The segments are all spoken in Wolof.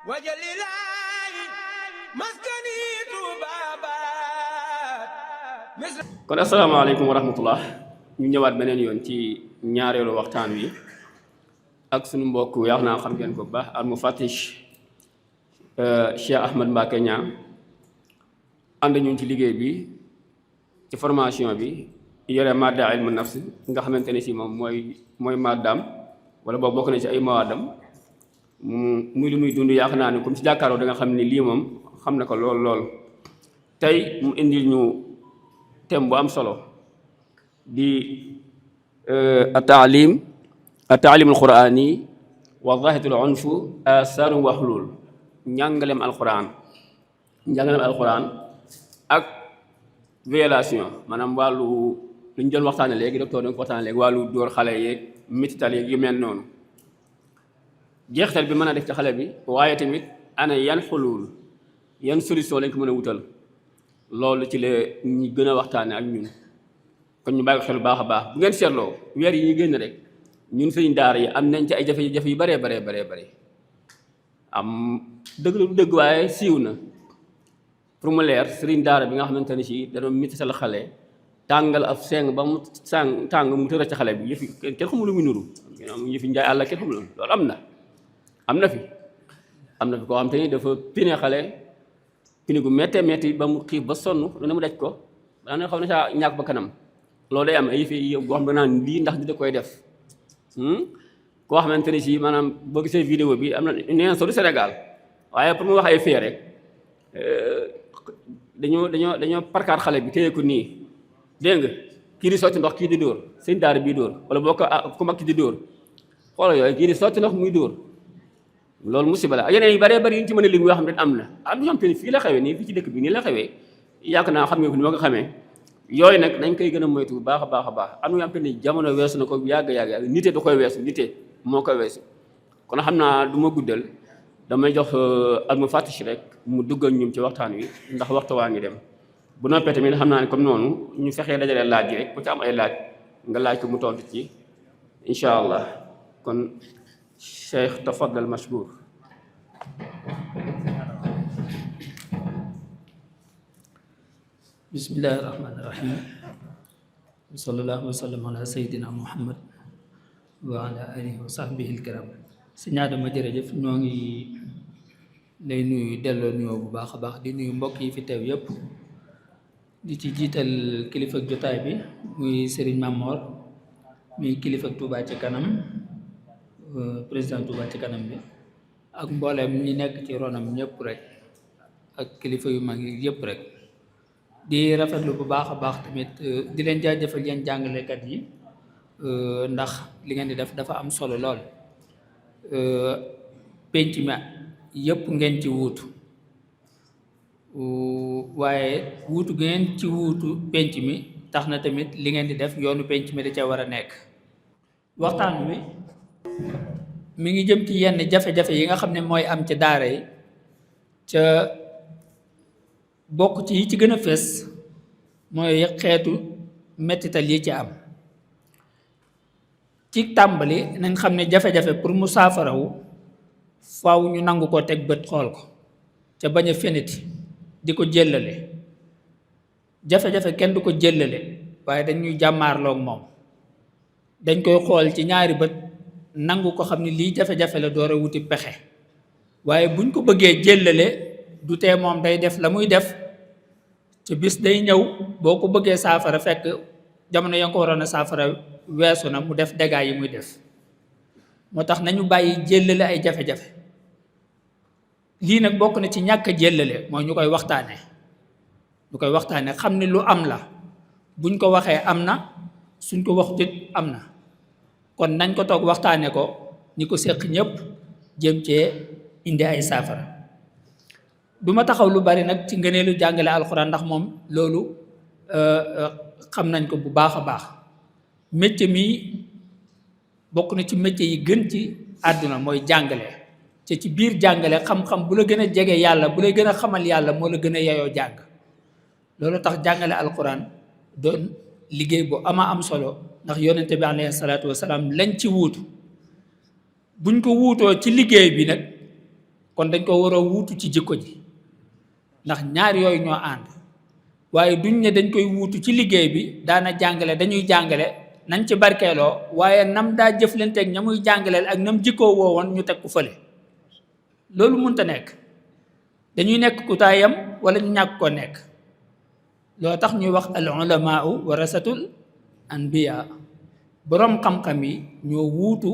wajalilaayi maskani tuubaabaat. kon asalaamaaleykum wa rahmatullah ñu ñëwaat beneen yoon ci ñaareelu waxtaan wi ak sunu mbokk yaa naa xam ngeen ko bu baax al mufattish Cheikh Ahmad Mbacké Niang ànd ñun ci liggéey bi ci formation bi yore madda ilmu nafs nga xamante ne si moom mooy maddaam wala boobu bokk na ci ay mawaadam muy lu muy dund yaakaar naa ne comme si jàkkaaroo da nga xam ne lii moom xam na ko lool tey mu indil ñu thème bu am solo di ataalim alqurani wa zahitul unfu asarun wa xulul njàngalem alquran ak violation maanaam wàllu lu ñu doon waxtaane léegi docteur da nga ko waxtaane léegi wàllu dóor xale yeeg métital yeeg yu mel noonu jeextal bi mën a def ci xale bi waaye tamit ana yan xulul yan solution lañ ko mën a wutal loolu ci la ñu gën a waxtaane ak ñun kon ñu bàyyi ko xel bu baax a baax bu ngeen seetloo weer yi ñu génn rek ñun sëriñ daara yi am nañ ci ay jafe-jafe yu bare am dëgg la du dëgg waaye siiw na pour mu leer sëriñ daara bi nga xamante ne si da doon métital xale tàngal ab seng ba mu tàng mu tëra ci xale bi yëfi kenn xamul lu muy nuru yëfi njaay àlla kenn xamul loolu am na fi koo xam te ni dafa pine xale pine gu méttee métti ba mu xiif ba sonn lu ne mu daj ko daana xaw na saa ñàkk ba kanam loolu day am ay yëfi yow boo xam ne naan lii ndax di da koy def koo xamante ni si maanaam boo gisee vidéo bi am na neen so du Sénégal waaye pour mu wax ay fee rek dañoo parkaat xale bi téye ko nii dégg nga kii di sotti ndox kii di dóor sëñ daara bii dóor wala boo ko ku mag ki di dóor xoola yooyu kii di sotti ndox muy dóor loolu musiba la yeneen yi bëree bëri yi ñu ci mën a lim yoo xam ne am na ñoo xam te ni fii la xewee nii fii ci dëkk bi nii la xewee yaakaar naa xam nga ko ni ma ko xamee yooyu nag dañ koy gën a moytu bu baax a baax am na yoo xam te ni jamono weesu na ko yàgg nite da koy weesu nite moo koy weesu kon xam naa du ma guddal damay jox al mufattish rek mu duggal ñum ci waxtaan wi ndax waxtu waa ngi dem bu noppee tamit xam naa ne comme noonu ñu fexee dajale laaj yi rek ku ci am ay laaj nga laaj ko mu tontu ci incha allah kon cheikh tafaddal mashkur. bismillahi rahmaani rahim wa sallallahu wa sallam ala sayyidina muhammad wa ala alihi wa sahbihi alkiram si ñaadama jërëjëf ñoo ngi lay nuyu delloo nuyoo bu baax a baax di nuyu mbokk yi fi teew yépp di ci jiital kilifa jotaay bi muy Serigne Mamor muy kilifa Touba ci kanam président Touba ci kanam bi ak mbooleem ñi nekk ci ronam ñëpp rek ak kilifa yu mag yi yëpp rek di rafetlu bu baax a baax tamit di leen jaajëfal yeen jàngalekat yi ndax li ngeen di def dafa am solo lool penc mi yëpp ngeen ci wuutu waaye wuutu ngeen ci wuutu penc mi tax na tamit li ngeen di def yoonu penc mi da ca war a nekk waxtaan wi mi ngi jëm ci yenn jafe-jafe yi nga xam ne mooy am ca daara yi ca bokk ci yi ci gën a fees mooy xeetu mettital yi ci am ci tàmbali nañ xam ne jafe-jafe pour mu saafarawu faaw ñu nangu ko teg bët xool ko ca bañ a feniti di ko jëllale jafe-jafe kenn du ko jëllale waaye dañuy jàmmaarloog moom dañ koy xool ci ñaari bët nangu ko xam ne lii jafe-jafe la door a wuti pexe waaye buñ ko bëggee jëllale du tee moom day def la muy def ci bis day ñëw boo ko bëggee saafara fekk jamono ya nga ko waroon a saafara weesu na mu def dégâts yi muy def moo tax nañu bàyyi jëllale ay jafe-jafe lii nag bokk na ci ñàkk a jëllale mooy ñu koy waxtaane xam ne lu am la buñ ko waxee am na suñ ko waxut it am na kon nañ ko toog waxtaane ko ñi ko séq ñëpp jëm cee indi ay saafara du ma taxaw lu bari nag ci ngëneelu jàngale alxuraan ndax moom loolu xam nañ ko bu baax a baax métier mi bokk na ci métier yi gën ci àdduna mooy jàngale te ci biir jàngale xam-xam bu la gën a jege yàlla bu lay gën a xamal yàlla moo la gën a yeyoo jàng loolu tax jàngale alxuraan doon liggéey bu ama am solo ndax yonente bi alayhi salaatu wasalaam lañ ci wuutu buñ ko wuutoo ci liggéey bi nag kon dañ ko war a wuutu ci jikko ji ndax ñaar yooyu ñoo ànd waaye duñ ne dañ koy wuutu ci liggéey bi daana jàngale dañuy jàngale nañ ci barkeeloo waaye nam daa jëflanteeg ña muy jàngaleel ak nam jikkoo woowoon ñu teg ko fële loolu mënta nekk dañuy nekk ku taayam wala ñu ñàkk koo nekk loo tax ñuy wax al ulamaau warasatul anbiya boroom xam-xam yi ñoo wuutu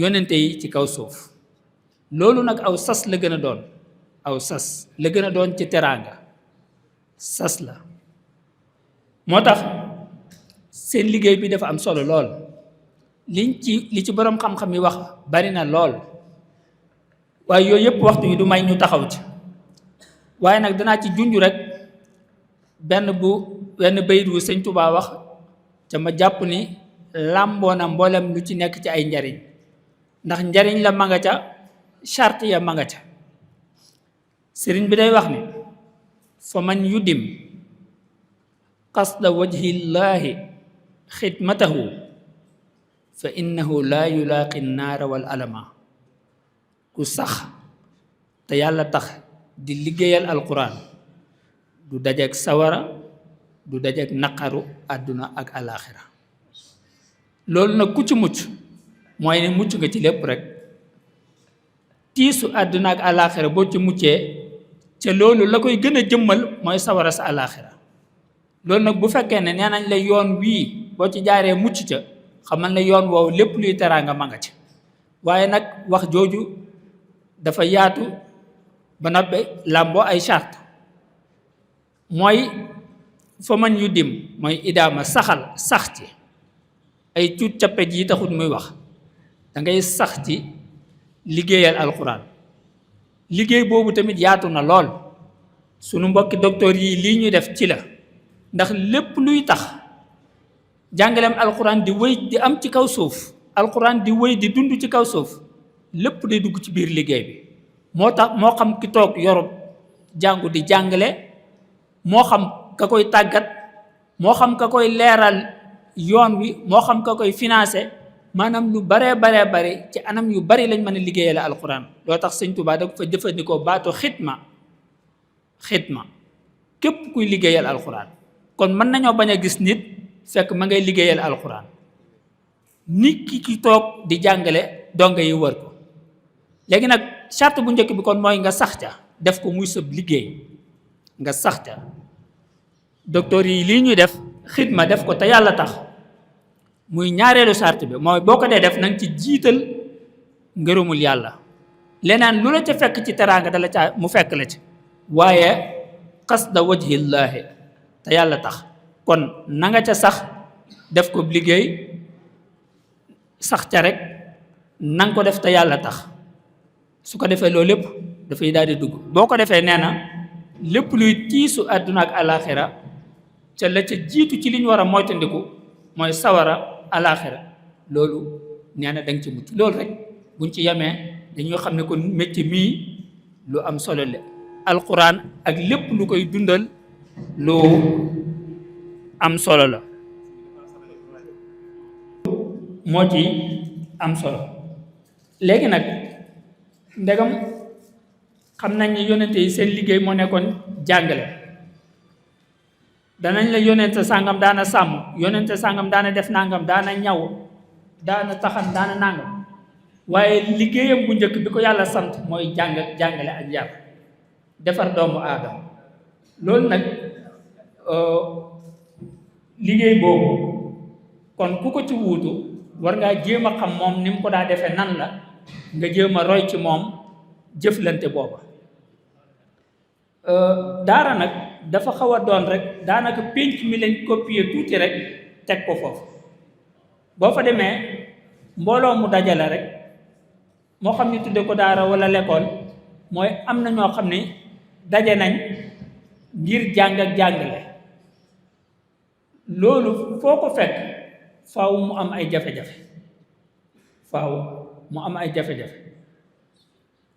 yonente yi ci kaw suuf loolu nag aw sas la gën a doon aw sas la gën a doon ci teraanga sas la moo tax seen liggéey bi dafa am solo lool li ci boroom xam-xam yi wax bari na lool waaye yooyu yëpp waxtu yi du may ñu taxaw ci waaye nag danaa ci junj rek benn bayit wu Sëñ Tuubaa wax ca ma jàpp ni làmboo na mboolem lu ci nekk ci ay njariñ ndax njariñ la ma nga ca charte ya ma nga ca sëriñ bi day wax ni fa man yudim qasda wajhillaahi xidmatahu fa innahu laa yulaaqi naara wal alama ku sax te yàlla tax di liggéeyal alquran du dajeek sawara du dajeek naqaru àdduna ak alaaxira loolu nag ku ci mucc mooy ne mucc nga ci lépp rek tiisu àdduna ak alaaxira boo ci muccee ca loolu la koy gën a jëmmal mooy sawara sa alaaxira loolu nag bu fekkee ne nee nañ la yoon wii boo ci jaaree mucc ca xamal ne yoon woowu lépp luy teraanga ma nga ci waaye nag wax jooju dafa yaatu ba noppi làmboo ay charte mooy fa man yu dim mooy idaama sax ci ay cuut cappet yi taxut muy wax da ngay sax ci liggéeyal alxuraan liggéey boobu tamit yaatu na lool sunu mbokki docteur yi lii ñuy def ci la ndax lépp luy tax jàngaleem alxuraan di wéy di am ci kaw suuf alxuraan di wéy di dund ci kaw suuf lépp day dugg ci biir liggéey bi moo tax moo xam ki toog yorub jàngu di jàngale moo xam ka koy tàggat moo xam ka koy leeral yoon wi moo xam ka koy financé maanaam lu baree ci anam yu bari lañ mën a liggéeyale alxuraan loo tax Sëñ Tuubaa da fa jëfandikoo baatu xidma képp kuy liggéeyal alxuraan kon mën nañoo bañ a gis nit fekk ma ngay liggéeyal alxuraan nit ki toog di jàngale donga yi wër ko léegi nag charte bu njëkk bi kon mooy nga sax ca def ko muy sëb liggéey nga sax ca docteur yi lii ñuy def xidma def ko te yàlla tax muy ñaareelu charte bi mooy boo ko dee def nanga ci jiital ngërëmul yàlla leneen lu la ca fekk ci teraanga dala ca mu fekk la ci waaye qasda wajhillaahi te yàlla tax kon na nga ca sax def ko liggéey sax ca rek na nga ko def te yàlla tax su ko defee loolu lépp dafay daal di dugg boo ko defee nee na lépp luy tiisu àdduna ak alaaxira ca la ca jiitu ci li ñu war a moytandiku mooy sawara alaaxira loolu nee na da nga ci mucc loolu rek buñ ci yemee dañoo xam ne kon métier mii lu am solo la alquran ak lépp lu koy dundal lu am solo la moo ci am solo léegi nag ndegam xam nañ ne yonente yi seen liggéey moo nekkoon jàngale danañ la yonente sàngam daana sàmm yonente sàngam daana def nangam daana ñaw daana taxan daana nangam waaye liggéeyam bu njëkk bi ko yàlla sant mooy jàngale ak yar defar doomu aadama loolu nag liggéey boobu kon ku ko ci wuutu war ngaa jéem a xam moom ni mu ko daa defee nan la nga jéem a roy ci moom jëflante booba daara nag dafa xaw a doon rek daanaka pénc mi lañ copier tuuti rek teg ko foofu boo fa demee mbooloo mu dajale rek moo xam ni tudde ko daara wala l'école mooy am na ñoo xam ne daje nañ ngir jàng ak jàngale loolu foo ko fekk faaw mu am ay jafe-jafe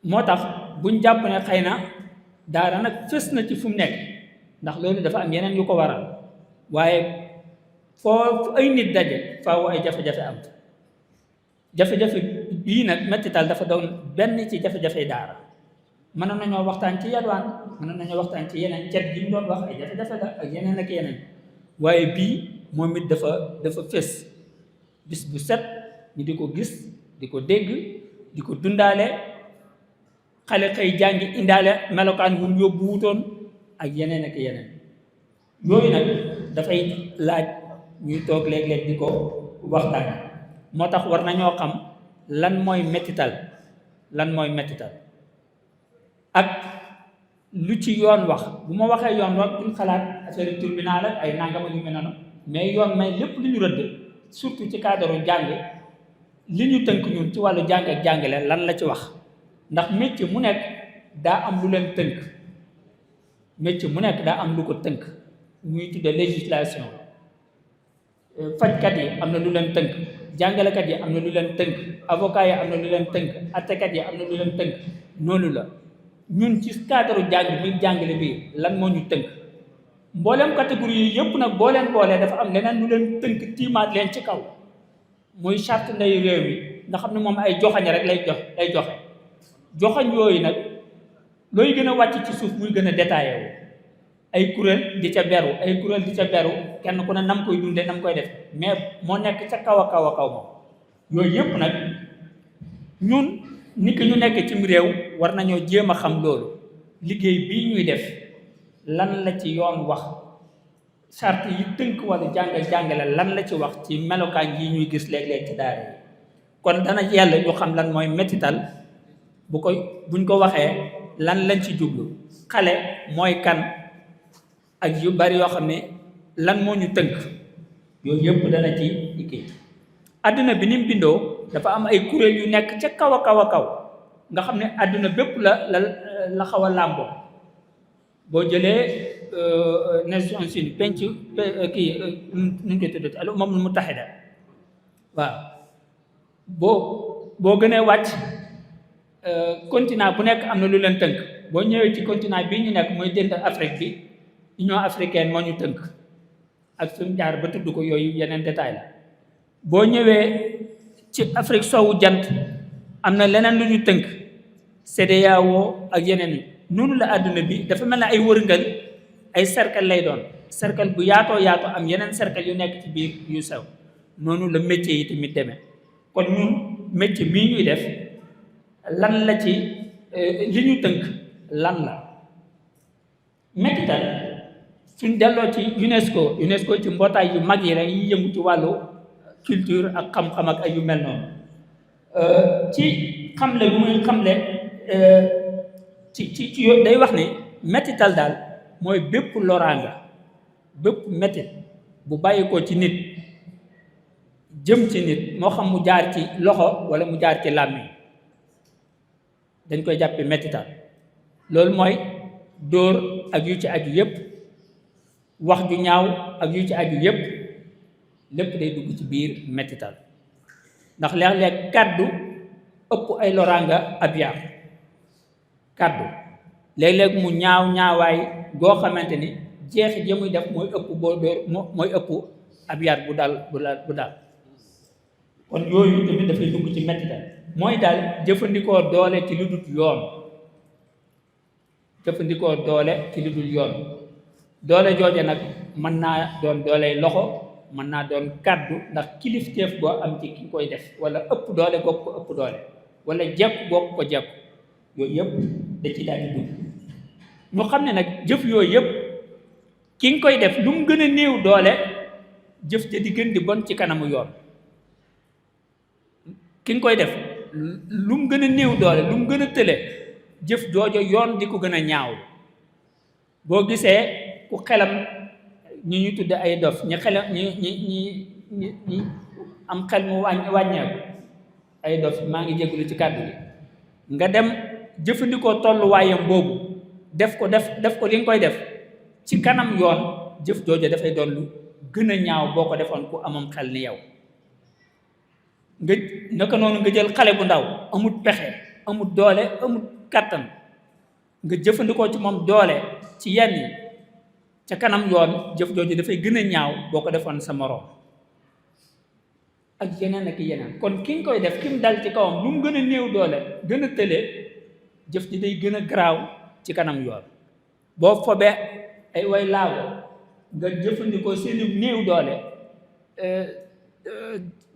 moo tax buñ jàpp ne xëy na daara nag fës na ci fu mu nekk ndax loolu dafa am yeneen yu ko waral waaye foo ay nit daje faaw ay jafe-jafe am jafe-jafe bii nag mettital dafa doon benn ci jafe-jafe daara mënoon nañoo waxtaan ci yalwaan mënoon nañoo waxtaan ci yeneen cet yi mu doon wax ay jafe-jafe la ak yeneen ak yeneen waaye bii moom it dafa fés bis bu set ñu di ko gis di ko dégg di ko dundaale xale xëy jàngi indaale melokaan bu mu yóbbu wutoon ak yeneen ak yeneen yooyu nag dafay laaj ñuy toog léeg-léeg di ko waxtaan moo tax war nañoo xam lan mooy mettital ak lu ci yoon wax bu ma waxee yoon wax duñ xalaat affaire tribunal ak ay nangama yu mel noonu mais yoon may lépp lu ñu rëdd surtout ci cadre jàng li ñu tënk ñun ci wàllu jàng ak jàngale lan la ci wax ndax métier mu nekk daa am lu leen tënk métier mu nekk daa am lu ko tënk muy tudde législation fajkat yi am na lu leen tënk jàngalekat yi am na lu leen tënk avocat yi am na lu leen tënk attekat yi am na lu leen tënk noonu la ñun ci cadre jàng bi jàngale bi lan moo ñu tënk mboolem catégorie yi yëpp nag boo leen boolee dafa am leneen lu leen tënk tiimaat leen ci kaw muy charte ndey réew mi nga xam ne moom ay joxañ rek lay joxe joxañ yooyu nag looy gën a wàcc ci suuf muy gën a détaillé wu ay kuréel di ca beru kenn ku ne nam koy dundee nam koy def mais moo nekk ca kaw a kaw moom yooyu yëpp nag ñun nit ki ñu nekk cim réew war nañoo jéem a xam loolu liggéey bii ñuy def lan la ci yoon wax charte yi tënk wala jàngale lan la ci wax ci melokaan yi ñuy gis léeg-léeg ci daara yi kon dana yàlla ñu xam lan mooy mettital buñ ko waxee lan lañ ci jublu xale mooy kan ak yu bari yoo xam ne lan moo ñu tënk yooyu yëpp dana ci kii àdduna bi ni mu bindoo dafa am ay kuréel yu nekk ca kaw a kaw nga xam ne àdduna bépp la xaw a làmboo boo jëlee Nations Unies penc kii nu ñu koy tuddati al Umamul Muttahida waaw boo gënee wàcc continent bu nekk am na lu leen tënk boo ñëwee ci continent bii ñu nekk mooy dend Afrique bi Union africaine moo ñu tënk ak suñu jaar ba tudd ko yooyu yeneen détail la boo ñëwee ci Afrique soowu jant am na leneen lu ñu tënk CEDEAO ak yeneen yi noonu la àdduna bi dafa mel ne ay wërngal ay cercle lay doon cercle bu yaatoo am yeneen cercle yu nekk ci biir yu sew noonu la métier yi tamit demee kon ñun métier mii ñuy def lan la ci li ñu tënk lan la mettital suñ delloo ci UNESCO ci mbootaay yu mag yi rek yi yëngu ci wàllu culture ak xam-xam ak ay yu mel noonu ci xamle bu muy xamle ci yooyu day wax ne mettital daal mooy bépp loraanga bépp mettit bu bàyyi ko ci nit jëm ci nit moo xam mu jaar ci loxo wala mu jaar ci làmmiñ dañ koy jàppe mettital loolu mooy dóor ak yu ci aju yépp wax ju ñaaw ak yu ci aju yépp lépp day dugg ci biir mettital ndax léeg-léeg kàddu ëpp ay loraanga ab yar kàddu léeg-léeg mu ñaawaay goo xamante ni jeexit ya muy def mooy ëpp boo dóor mooy ëpp ab yar bu dal kon yooyu tamit dafay dugg ci mettital mooy daal jëfandikoo doole ci lu dul yoon doole jooje nag mën naa doon dooley loxo mën naa doon kàddu ndax kilifteef boo am ci ki koy def wala ëpp doole goog ko ëpp doole wala jekk goog ko jekk yooyu yëpp da ci daal di dugg ñu xam ne nag jëf yooyu yëpp ki nga koy def lu mu gën a néew doole jëf ja di gën di bon ci kanamu yoon ki nga koy def lu mu gën a néew doole lu mu gën a tële jëf joojo yoon di ko gën a ñaaw boo gisee ku xelam ñi ñu tudde ay dof ñi xelam ñi am xel mu wàññeeku ay dof maa ngi jégalu ci kàddu gi nga dem jëfandikoo tolluwaayam boobu def ko li nga koy def ci kanam yoon jëf jooju dafay doon lu gën a ñaaw boo ko defoon ku amam xel ni yow nga naka noonu nga jël xale bu ndaw amut pexe amut doole amut kàttan nga jëfandikoo ci moom doole ci yenn yi ca kanam yoon jëf jooju dafay gën a ñaaw boo ko defoon sa moroom ak yeneen ak yeneen kon ki nga koy def ki mu dal ci kawam lu mu gën a néew doole gën a tële jëf ji day gën a garaaw ci kanam yoon. boo fobee ay way laago nga jëfandikoo seeni néew doole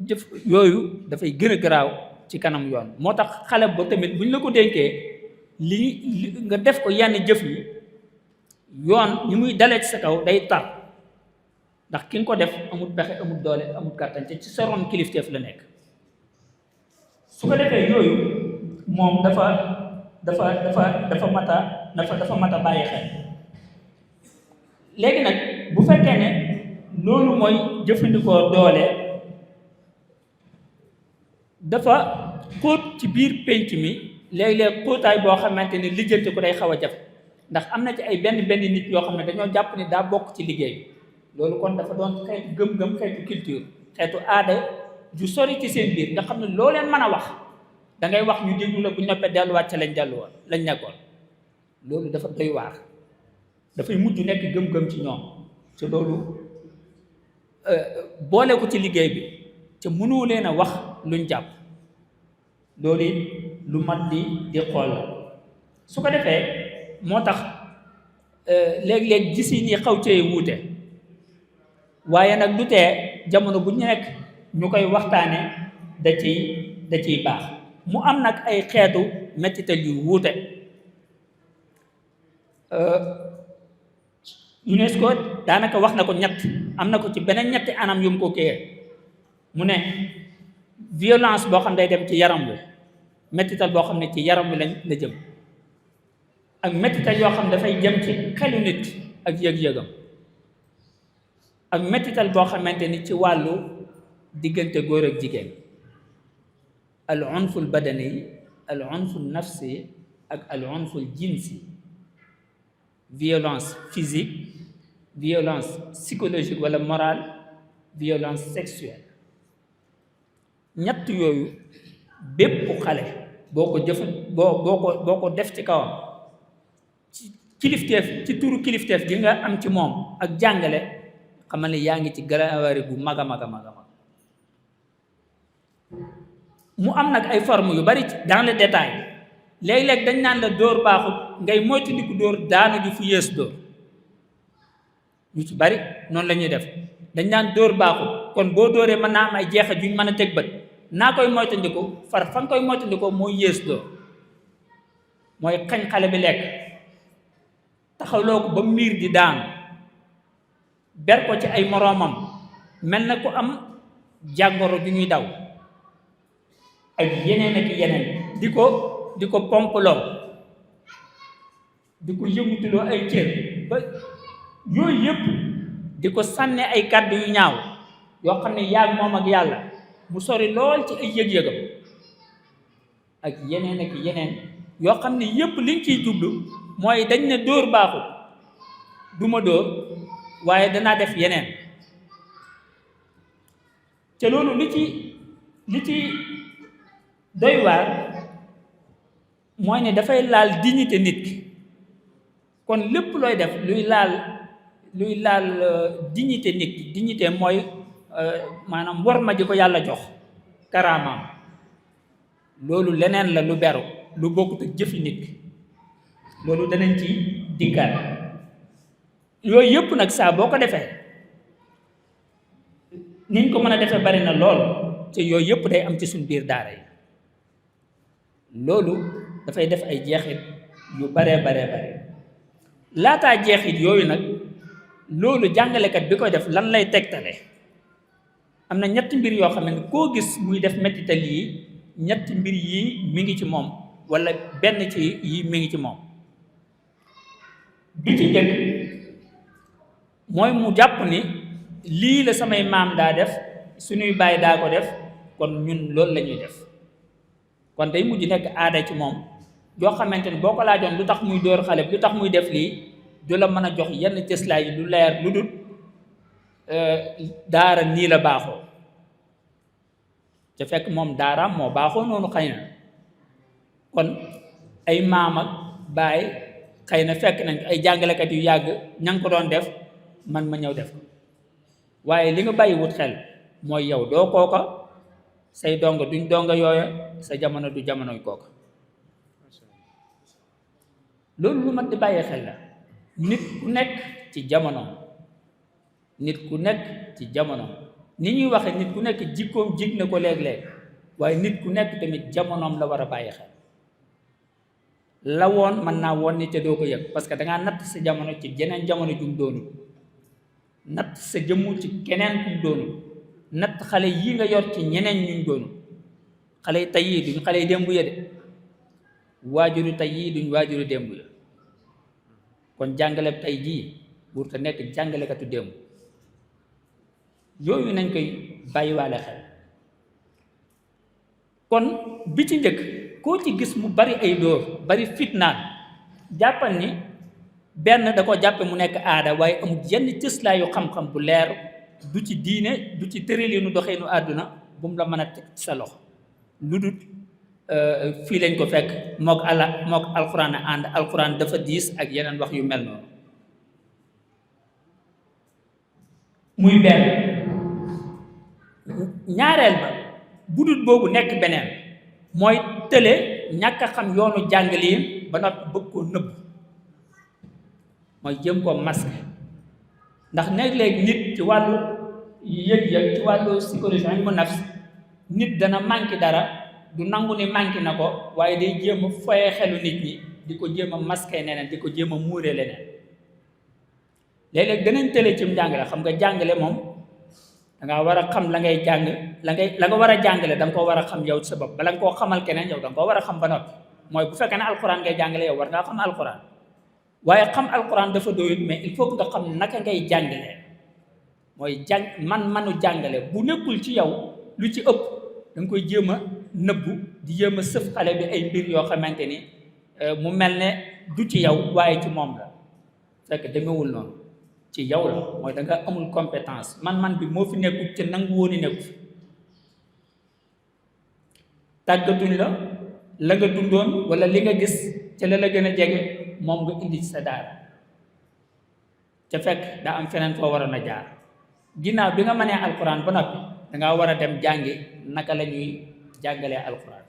jëf yooyu dafay gën a garaaw ci kanam yoon. moo tax xale ba tamit buñ la ko dénkee li nga def ko yenn jëf yi yoon ni muy dalee ci sa kaw day tar ndax ki nga ko def amul pexe amul doole amul kàttan te ci sa ron kilifteef la nekk. su ko defee yooyu moom dafa mat a bàyyi xel. léegi nag bu fekkee ne loolu mooy jëfandikoo doole dafa xóot ci biir pénc mi léeg-léeg xóotaay boo xamante ni lijjanti ko day xaw a jafe ndax am na ci ay benn nit yoo xam ne dañoo jàpp ni daa bokk ci liggéey bi. loolu kon dafa doon xeetu gëm-gëm xeetu culture xeetu aada ju sori ci seen biir nga xam ne loo leen mën a wax da ngay wax ñu déglu la bu noppee delluwaat ca lañ nekkoon. loolu dafa doy waar dafay mujj nekk gëm-gëm ci ñoom te loolu boole ko ci liggéey bi te mënoo leen a wax luñ jàpp. loolu it lu mat di xool la. su ko defee moo tax léeg-léeg gis yi xaw cee wuute. waaye nag du tee jamono bu ñu nekk ñu koy waxtaane da ciy baax. mu am nag ay xeetu mettital yu wuute. UNESCO daanaka wax na ko ñett am na ko ci beneen ñetti anam yu mu ko kéyee mu ne violence boo xam ne day dem ci yaram wi mettital boo xam ne ci yaram wi la jëm ak mettital yoo xam ne dafay jëm ci xelu nit ak yëg-yëgam ak mettital boo xamante ni ci wàllu diggante góor ak jigéen al unful badani al unful nafsi ak al unful jinsi. violence physique violence psychologique wala morale violence sexuelle. ñett yooyu bépp xale boo ko def ci kawam ci kilifteef ci turu kilifteef gi nga am ci moom ak jàngale xamal ne yaa ngi ci garaawari bu mag a mag. mu am nag ay formes yu bari dans le détail. léeg-léeg dañ naan la dóor baaxut ngay moytandiku dóor daanu ju fu yées dóor ñu ci bari noonu la ñuy def dañ naan dóor baaxut kon boo dóoree mën naa am ay jeexat juñ mën a teg bët naa koy moytandiku fa nga koy moytandikoo mooy yées dóor mooy xañ xale bi lekk taxawloo ko ba miir di daanu ber ko ci ay moroomam mel na ku am jàngoro ju ñuy daw ak yeneen ak yeneen di ko pompaloo di ko yëngutuloo ay cër ba yooyu yëpp di ko sànne ay kàddu yu ñaaw yoo xam ne yaag moom ak yàlla mu sori lool ci ay yëg-yëgam ak yeneen yoo xam ne yëpp liñ ciy jublu mooy dañ ne dóor baaxul duma dóor waaye danaa def yeneen te loolu li ci doy waar mooy ne dafay laal dignité nit ki kon lépp looy def luy laal dignité nit ki dignité mooy maanaam war ma ji ko yàlla jox karaamaam loolu leneen la lu beru lu bokkut ak jëfi nit ki loolu danañ ci dikkaat yooyu yëpp nag saa boo ko defee niñ ko mën a defee bari na lool te yooyu yëpp day am ci suñ biir daara yi loolu dafay def ay jeexit yu bare laataa jeexit yooyu nag loolu jàngalekat bi koy def lan lay tegtale am na ñetti mbir yoo xam ne koo gis muy def mettital yi ñetti mbir yii mi ngi ci moom wala benn ci yi mi ngi ci moom bi ci njëkk mooy mu jàpp ni lii la samay maam daa def suñuy baay daa ko def kon ñun loolu la ñuy def kon day mujj nekk aada ci moom yoo xamante ni boo ko laajoon lu tax muy dóor xale bi lu tax muy def lii du la mën a jox yenn cëslaay yi lu leer lu dul daara nii la baaxoo te fekk moom daaraam moo baaxoo noonu xëy na kon ay maam ak baay xëy na fekk nañ ay jàngalekat yu yàgg ña ngi ko doon def man ma ñëw def ko waaye li nga bàyyi wut xel mooy yow doo kooka say donga duñ donga yooya sa jamono du jamonoy kooka loolu lu mat di bàyyi xel la. nit ku nekk ci jamono nit ku nekk ci jamono ni ñuy waxe nit ku nekk jikkoom jig na ko léeg-léeg waaye nit ku nekk tamit jamonoom la war a bàyyi xel. la woon mën naa woon ni te doo ko yëg parce que dangaa natt sa jamono ci jeneen jamono jum doonul, natt sa jëmmu ci keneen kum doonul, natt xale yii nga yor ci ñeneen ñuñ doonul. xale yi tey yii duñ xale yi démb ya de, waajuru tey yii duñ waajuru démb ya. kon jàngale tey jii buur te nekk jàngalekatu démb. yooyu nañ koy bàyyiwaale xel. kon bi ci njëkk koo ci gis mu bari ay dóor bari fitnaan jàppal ni benn da ko jàppe mu nekk aada waaye amul yenn cëslaayu xam-xam bu leer, du ci diine du ci tëralinu doxeenu àdduna bu mu la mën a teg sa loxo lu dul fii lañ ko fekk mook alxuraan a ànd. alxuraan dafa diis ak yeneen wax yu mel noonu. muy benn. ñaareel ba bu dul boobu nekk beneen mooy tële ñàkk a xam yoonu jàngaliin ba noppi bëgg koo nëbb, mooy jëm koo masque. ndax léeg-léeg nit ci wàllu yëg-yëg ci wàllu psychologie ilmu nafs nit dana manqué dara du nangu ni manqué na ko waaye day jéem a foye xelu nit ñi di ko jéem a masqué neneen di ko jéem a muure leneen. léeg-léeg danañ tële ci njàngale. xam nga jàngale moom danga war a xam la ngay jàng la nga war a jàngale da nga koo war a xam yow sa bopp bala nga koo xamal keneen yow da nga koo war a xam ba noppi. mooy bu fekkee ne alxuraan ngay jàngale yow war ngaa xam alxuraan waaye xam alxuraan dafa doyut mais il faut que nga xam naka ngay jàngale. mooy manu jàngale bu nekkul ci yow lu ci ëpp da nga koy jéem a nëbbu di jéem a sëf xale bi ay mbir yoo xamante ni mu mel ne du ci yow waaye ci moom la fekk demewul noonu. ci yow la mooy da nga amul compétence man bi moo fi nekkul ca nangu woon nekku fi. tàggatuñ la nga dundoon wala li nga gis ca la gën a jege moom nga indi ci sa daara ca fekk daa am feneen foo waroon a jaar. ginnaaw bi nga mënee alxuraan ba noppi dangaa war a dem jàngi naka la ñuy jàngalee alxuraan.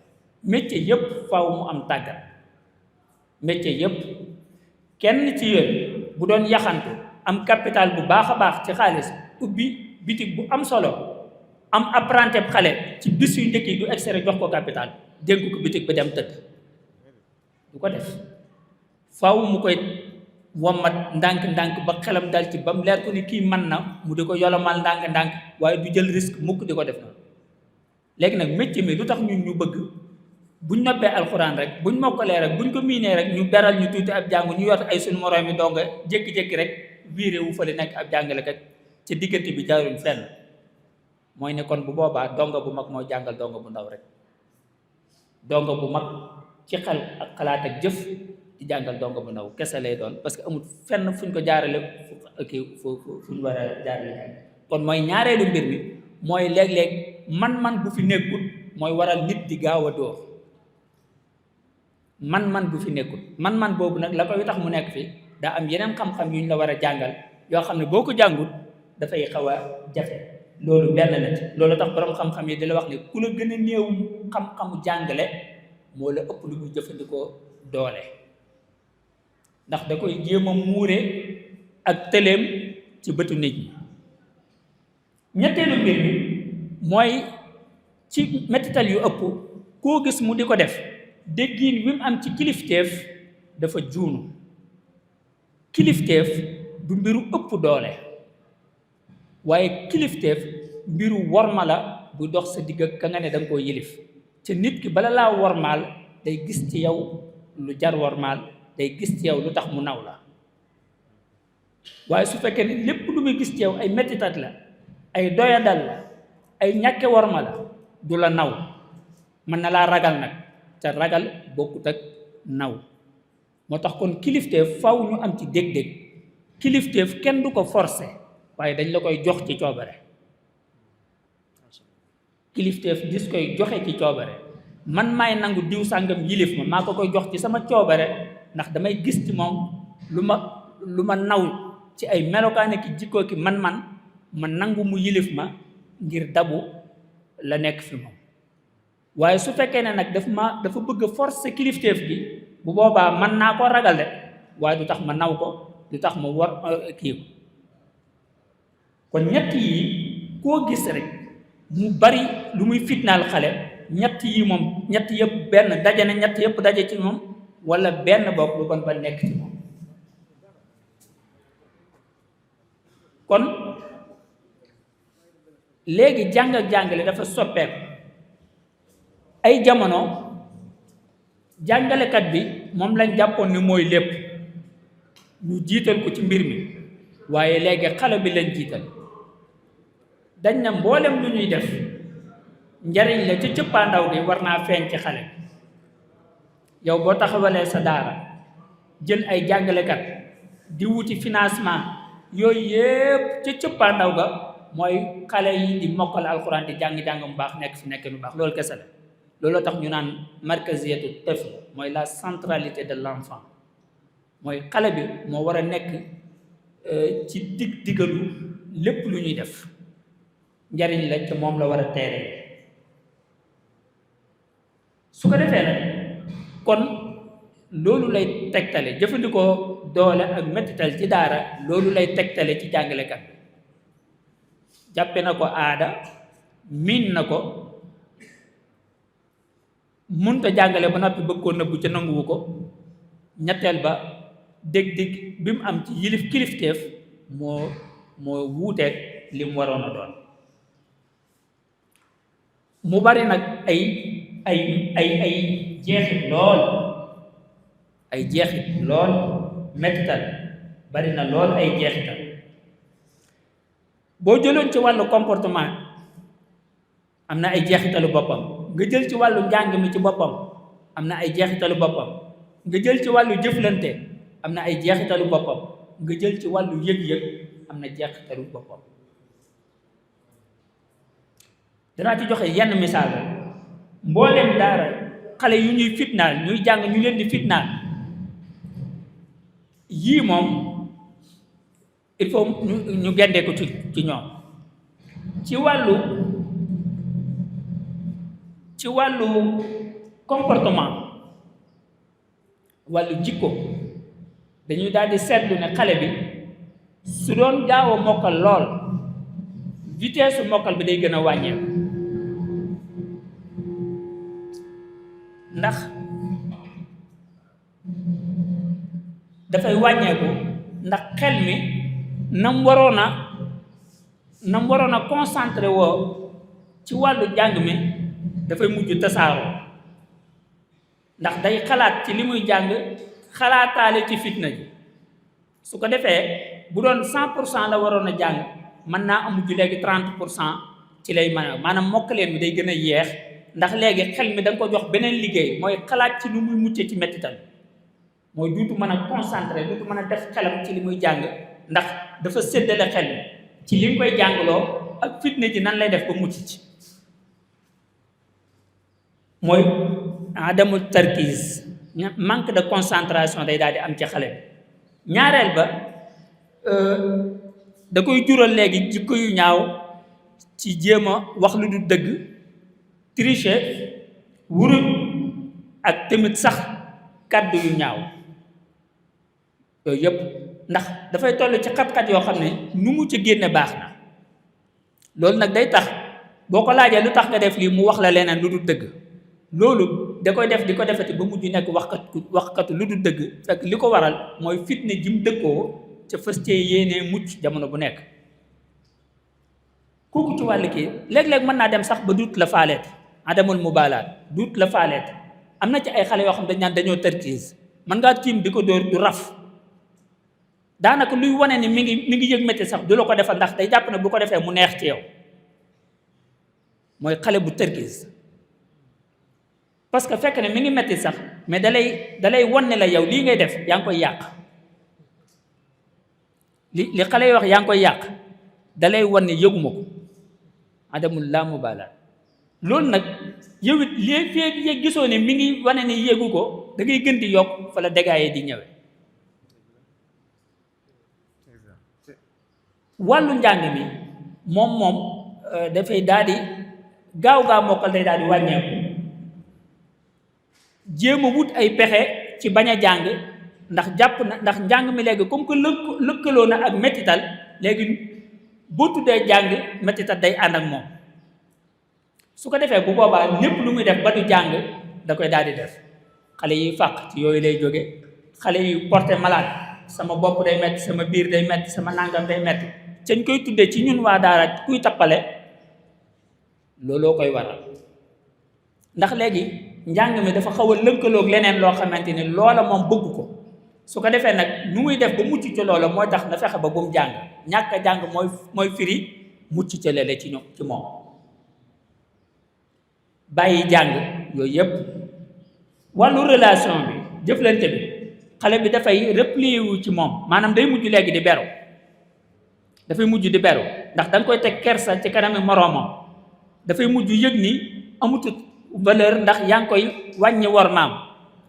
métier yëpp faaw mu am tàggat. métier yëpp kenn ci yéen bu doon yaxantu am capital bu baax a baax ci xaalis ubbi bitig bu am solo am apprenti xale ci bis yu njëkk yi du extrait jox ko capital dénk ko bitig ba dem tëdd du ko def. faaw mu koy wommat ndànk-ndànk ba xelam dal ci ba mu leer ko ni kii mën na mu di ko yolomal ndànk-ndànk waaye du jël risque mukk di ko def noonu. léegi nag métier mi lu tax ñun ñu bëgg buñ noppee alxuraan rek buñ mokkalee rek buñ ko miinee rek ñu beral ñu tuuti ab jàng ñu yor ay suñu moroom mi donga jékki-jékki rek viré wu fa li nekk ab jàngalekat ci diggante bi jaaruñ fenn. mooy ne kon bu boobaa donga bu mag mooy jàngal donga bu ndaw rek. donga bu mag ci xel ak xalaat ak jëf di jàngal donga bu ndaw kese lay doon parce que amul fenn fuñ ko jaarale fu ñu war a jaarale. kon mooy ñaareelu mbir mi mooy léeg-léeg man-man bu fi nekkul mooy waral nit di gaaw a dóor. man-man bu fi nekkul man-man boobu nag la koy tax mu nekk fi daa am yeneen xam-xam yu ñu la war a jàngal yoo xam ne boo ko jàngut dafay xaw a jafe. loolu benn la ci loolu tax borom xam-xam yi di la wax ne ku la gën a néew xam-xamu jàngale moo la ëpp lu muy jëfandikoo doole ndax da koy jéem a muure ak tëleem ci bëtu nit ñi. ñetteelu mbir mi mooy ci mettital yu ëpp koo gis mu di ko def déggiin wi mu am ci kilifteef dafa juunu. kilifteef du mbiru ëpp doole waaye kilifteef mbiru worma la bu dox sa digg ak ka nga ne da nga koo yilif ca nit ki bala laa wormaal day gis ci yow lu jar wormaal day gis ci yow lu tax mu naw la. waaye su fekkee ne lépp lu muy gis ci yow ay mettitat la ay doyadal la ay ñàkke worma la du la naw. mën na laa ragal nag te ragal bokkut ak naw. moo tax kon kilifteef faw ñu am ci dég-dég. kilifteef kenn du ko forcer waaye dañ la koy jox ci coobare. kilifteef dis koy joxe ci coobare. man maay nangu diw sàngam yilif ma maa ko koy jox ci sama coobare ndax damay gis ci moom lu ma naw ci ay melokaane ki jikkoo ki ma nangu mu yilif ma ngir dabu la nekk fi moom. waaye su fekkee ne nag dafa bëgg a forcer kilifteef gi bu boobaa mën naa koo ragal de waaye du tax ma naw ko du tax ma war kii ko kon ñett yi koo gis rek mu bari lu muy fitnaal xale ñett yi moom ñett yëpp benn daje na ñett yëpp daje ci moom wala benn bokk lu kon ba nekk ci moom kon léegi jàng ak jàngale dafa soppeeku ay jamono jàngalekat bi moom lañ jàppoon ni mooy lépp ñu jiital ko ci mbir mi waaye léegi xale bi lañ jiital dañ na mboolem lu ñuy def njariñ la ci cëppaandaw gi war naa feeñ ci xale yow boo taxawalee sa daara jël ay jàngalekat di wuti financement yooyu yépp ci cëppaandaw ga mooy xale yi di mokkal alxuraan di jàng-jàng mu baax nekk fi nekk mu baax loolu kese la looloo tax ñu naan markaziyatu tifl mooy la centralité de l'enfant mooy xale bi moo war a nekk ci diggalu lépp lu ñuy def njariñ la te moom la war a teeree su ko defee nag kon loolu lay tegtale jëfandikoo doole ak mettital ci daara loolu lay tegtale ci jàngalekat bi jàppe na ko aada miin na ko munta jàngale ba noppi bëgg koo nëbbu ca nanguwu ko ñetteel ba dég-dég bi mu am ci yilif kilifteef moo wuuteeg li mu waroon a doon mu bari nag ay jeexit lool ay jeexit lool mettital bari na lool ay jeexital boo jëloon ci wàllu comportement am na ay jeexitalu boppam nga jël ci wàllu njàng mi ci boppam am na ay jeexitalu boppam nga jël ci wàllu jëflante am na ay jeexitalu boppam nga jël ci wàllu yëg-yëg am na jeexitalu boppam danaa ci joxe yenn misaal la mbooleem daara xale yu ñuy fitnaal ñuy jàng ñu leen di fitnaal yii moom il faut ñu gendee ko ci ñoom ci wàllu comportement wàllu jikko dañuy daal di seetlu ne xale bi su doon gaaw a mokkal lool vitesse su mokkal bi day gën a wàññeeku ndax dafay wàññeeku ndax xel mi nam waroon a concentré woo ci wàllu jàng mi dafay mujj tasaaroo ndax day xalaat ci li muy jàng xalaataale ci fitna ji su ko defee bu doon 100% la waroon a jàng mën naa am mujj léegi 30% ci lay mën a maanaam mokkaleen bi day gën a yeex ndax léegi xel mi da nga ko jox beneen liggéey mooy xalaat ci nu muy muccee ci mettital mooy duutu mën a concentré duutu mën a def xelam ci li muy jàng ndax dafa séddale xel mi ci li nga koy jàngloo ak fitna ji nan lay def ba mucc ci mooy adamu tarkiis manque de concentration day daal di am ci xale bi ñaareel ba da koy jural léegi jikko yu ñaaw ci jéem a wax lu du dëgg tricher wuruj ak tamit sax kàddu yu ñaaw yooyu yëpp ndax dafay toll ci xat-xat yoo xam ne nu mu ci génne baax na loolu nag day tax boo ko laajee lu tax nga def lii mu wax la leneen lu du dëgg loolu da koy def di ko defati ba mujj nekk waxkatu lu du dëgg fekk li ko waral mooy fitne jim dëkkoo ca fës cee yéenee mucc jamono bu nekk kooku ci wàll kii léeg-léeg mën naa dem sax ba duut la faaleet adamul mubaalaat duut la faaleet am na ci ay xale yoo xam dañ naan dañoo tarkiis mën ngaa tiim di ko dóor du raf daanaka luy wane ni mi ngi yëg métti sax du la ko defal ndax day jàpp ne bu ko defee mu neex ci yow mooy xale bu tarkiis parce que fekk ne mi ngi métti sax mais dalay wan ne la yow lii ngay def yaa ngi koy yàq li xale yi wax yaa ngi koy yàq dalay wan ne yëguma ko adamul laa mubaalaat loolu nag yow it léegi fee gisoo ne mi ngi wane ne yëgu ko da ngay gën di yokk fa la dégâts di ñëwee wàllu njàng mi moom dafay daal di gaaw mokkal day daal di wàññeeku jéem a wut ay pexe ci bañ a jàng ndax jàpp na ndax njàng mi léegi comme que lëkkaloo na ak mettital léegi boo tuddee jàng mettital day ànd ak moom su ko defee bu boobaa lépp lu muy def ba du jàng da koy daal di def xale yi fàq ci yooyu lay jóge xale yi porté malade sama bopp day metti sama biir day metti sama nangam day metti cañ koy tuddee ci ñun waa daara kuy tappale looloo koy waral ndax léegi njàng mi dafa xaw a lënkaloog leneen loo xamante ni loola moom bëgg ko su ko defee nag nu muy def ba mucc ci loola mooy tax na fexe ba bu mu jàng ñàkk a jàng mooy firi mucc ci lele ci moom bàyyi jàng yooyu yëpp wàllu relation bi jëflante bi xale bi dafay replier wu ci moom maanaam day mujj léegi di beru dafay mujj di beru ndax da nga koy teg kersa ci kanami moroomam dafay mujj yëg ni amutut valeur ndax yaa ngi koy wàññi war maam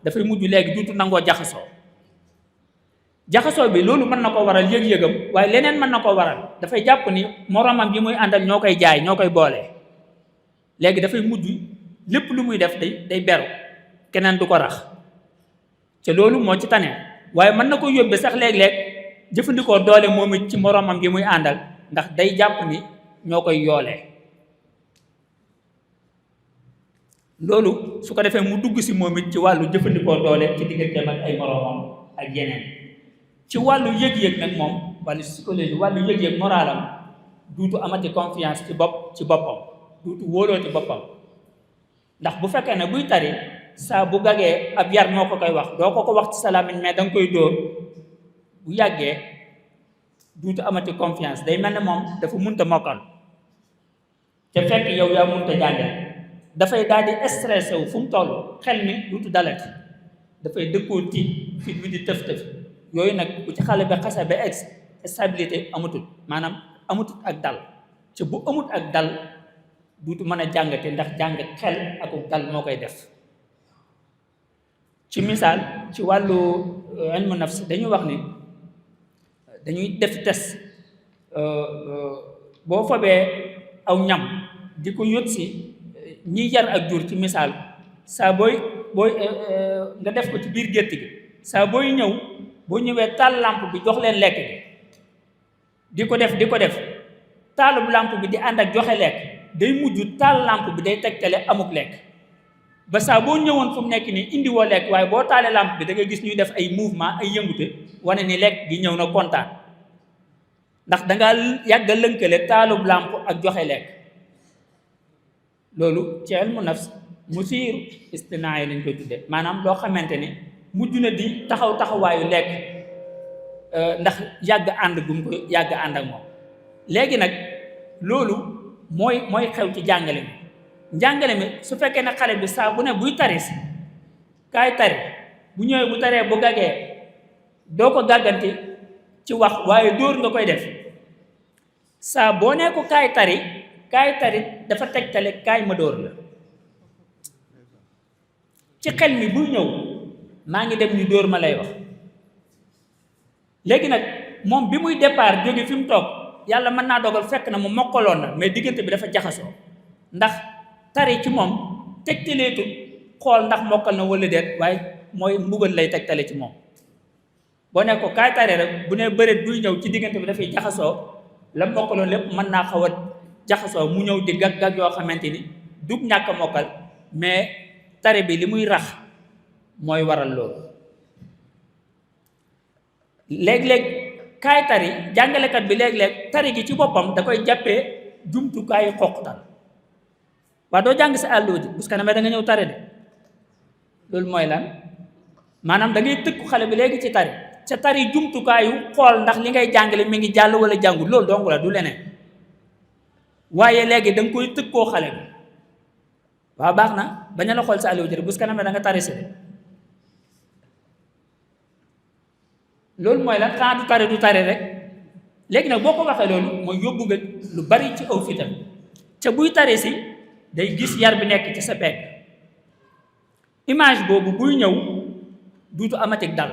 dafay mujj léegi duutu nangoo jaxasoo bi loolu mën na ko waral yëg-yëgam waaye leneen mën na ko waral dafay jàpp ni moroomam bi muy àndal ñoo koy jaay ñoo koy boole léegi dafay mujj lépp lu muy def day beru keneen du ko rax te loolu moo ci tane waaye mën na ko yóbbe sax léeg-léeg jëfandikoo doole moom it ci moroomam bi muy àndal ndax day jàpp ni ñoo koy yoolee loolu su ko defee mu dugg si moom it ci wàllu jëfandikoo doole ci digganteem ak ay moroomam ak yeneen ci wàllu yëg-yëg nag moom wàllu psychologie wàllu yëg-yëg moralam duutu amati confiance ci boppam duutu wóoloo ci boppam ndax bu fekkee ne buy tari saa bu gagee ab yar moo ko koy wax doo ko wax ci sa làmmiñ mais da nga koy dóor bu yàggee duutu amati confiance day mel ne moom dafa munta mokkal te fekk yow yaa munta jàngale dafay daal di stressé wu fu mu toll xel mi duutu dalati dafay dëkkoo tiit fit bi di tëf-tëf yooyu nag bu ci xale bi xase ba ex stabilité amatul maanaam amatul ak dal ci bu amut ak dal duutu mën a jàngate ndax jàng xel ak dal moo koy def ci misaal ci wàllu ilmu nafs dañuy wax ni dañuy def test boo fobee aw ñam di ko yót si ñiy jar ak jur ci misaal saa booy nga def ko ci biir gétt gi saa boo ñëwee taal lampe bi jox leen lekk gi di ko def taalub lampe bi di ànd ak joxe lekk day mujj taal lampe bi day tegtale amuk lekk ba saa boo ñëwoon fu mu nekk nii indi woo lekk waaye boo taalee lampe bi da ngay gis ñuy def ay mouvement ay yëngute wane ni lekk gi ñëw na kontaan ndax dangaa yàgg a lënkale taalub lampe ak joxe lekk loolu ci ilmu nafs musiir istinaa yi lañ koy tudde maanaam loo xamante ni mujj na di taxawaayu lekk ndax yàgg ànd gum ko yàgg ànd ak moom léegi nag loolu mooy xew ci njàngale mi su fekkee ne xale bi saa bu ne buy tari si kaay tari bu ñëwee bu taree bu gagee doo ko gàgganti ci wax waaye dóor nga koy def saa boo nee ko kaay tari dafa tegtale kaay ma dóor la ci xel mi buy ñëw maa ngi dem ñu dóor ma lay wax léegi nag moom bi muy départ jóge fi mu toog yàlla mën naa dogal fekk na mu mokkaloon na mais diggante bi dafa jaxasoo ndax tari ci moom tegtaleetul xool ndax mokkal na wala déet waaye mooy mbugal lay tegtale ci moom boo ne ko kaay tari rek bu ne bëreet buy ñëw ci diggante bi dafay jaxasoo la mokkaloon lépp mën naa xaw a jaxasoo mu ñëw di gag yoo xamante ni dug ñàkk a mokkal mais tari bi li muy rax mooy waral loolu léeg-léeg kaay tari jàngalekat bi léeg-léeg tari gi ci boppam da koy jàppee jumtukaayu xoqtal waa doo jàng sa àlloo ji parce que da nga ñëw tari de loolu mooy lan maanaam da ngay tëkku xale bi léegi ci tari ca tari jumtukaayu xool ndax li ngay jàngale mi ngi jàll wala jàngul loolu dong la du leneen waaye léegi da nga koy tëkkoo xale bi waaw baax na bañ a la xool sa àlloo ji parce que da nga tari si loolu mooy lan xanaa du tari rek léegi nag boo ko waxee loolu mooy yóbbu nga lu bari ci aw fitam ca buy tari si day gis yar bi nekk ci sa pegg image boobu buy ñëw duutu amatik dal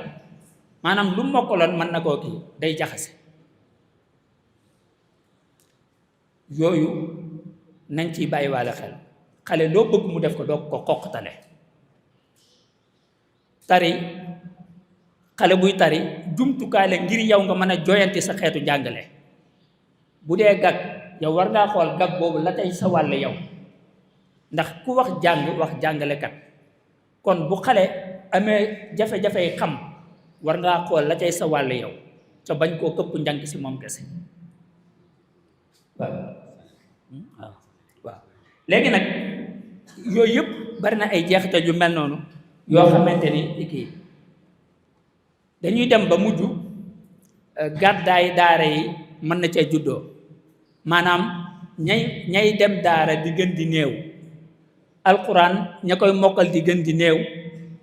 maanaam lu mokkaloon mën na koo kii day jaxase yooyu nañ ciy bàyyiwaale xel xale loo bëgg mu def ko doo ko xoqtale tari xale buy tari jumtukaay la ngir yow nga mën a joyanti sa xeetu njàngale. bu dee gag yow war ngaa xool gag boobu la tey sa wàll yow, ndax ku wax jàng wax jàngalekat. kon bu xale amee jafe-jafe xam war ngaa xool la tey sa wàll yow ca bañ koo këpp njàng si moom kese. waaw léegi nag yooyu yëpp bari na ay jeexital yu mel noonu yoo xamante ni kii dañuy dem ba mujj gàddaay daara yi mën na cee juddoo. maanaam ñay dem daara di gën di néew, alquran ña koy mokkal di gën di néew,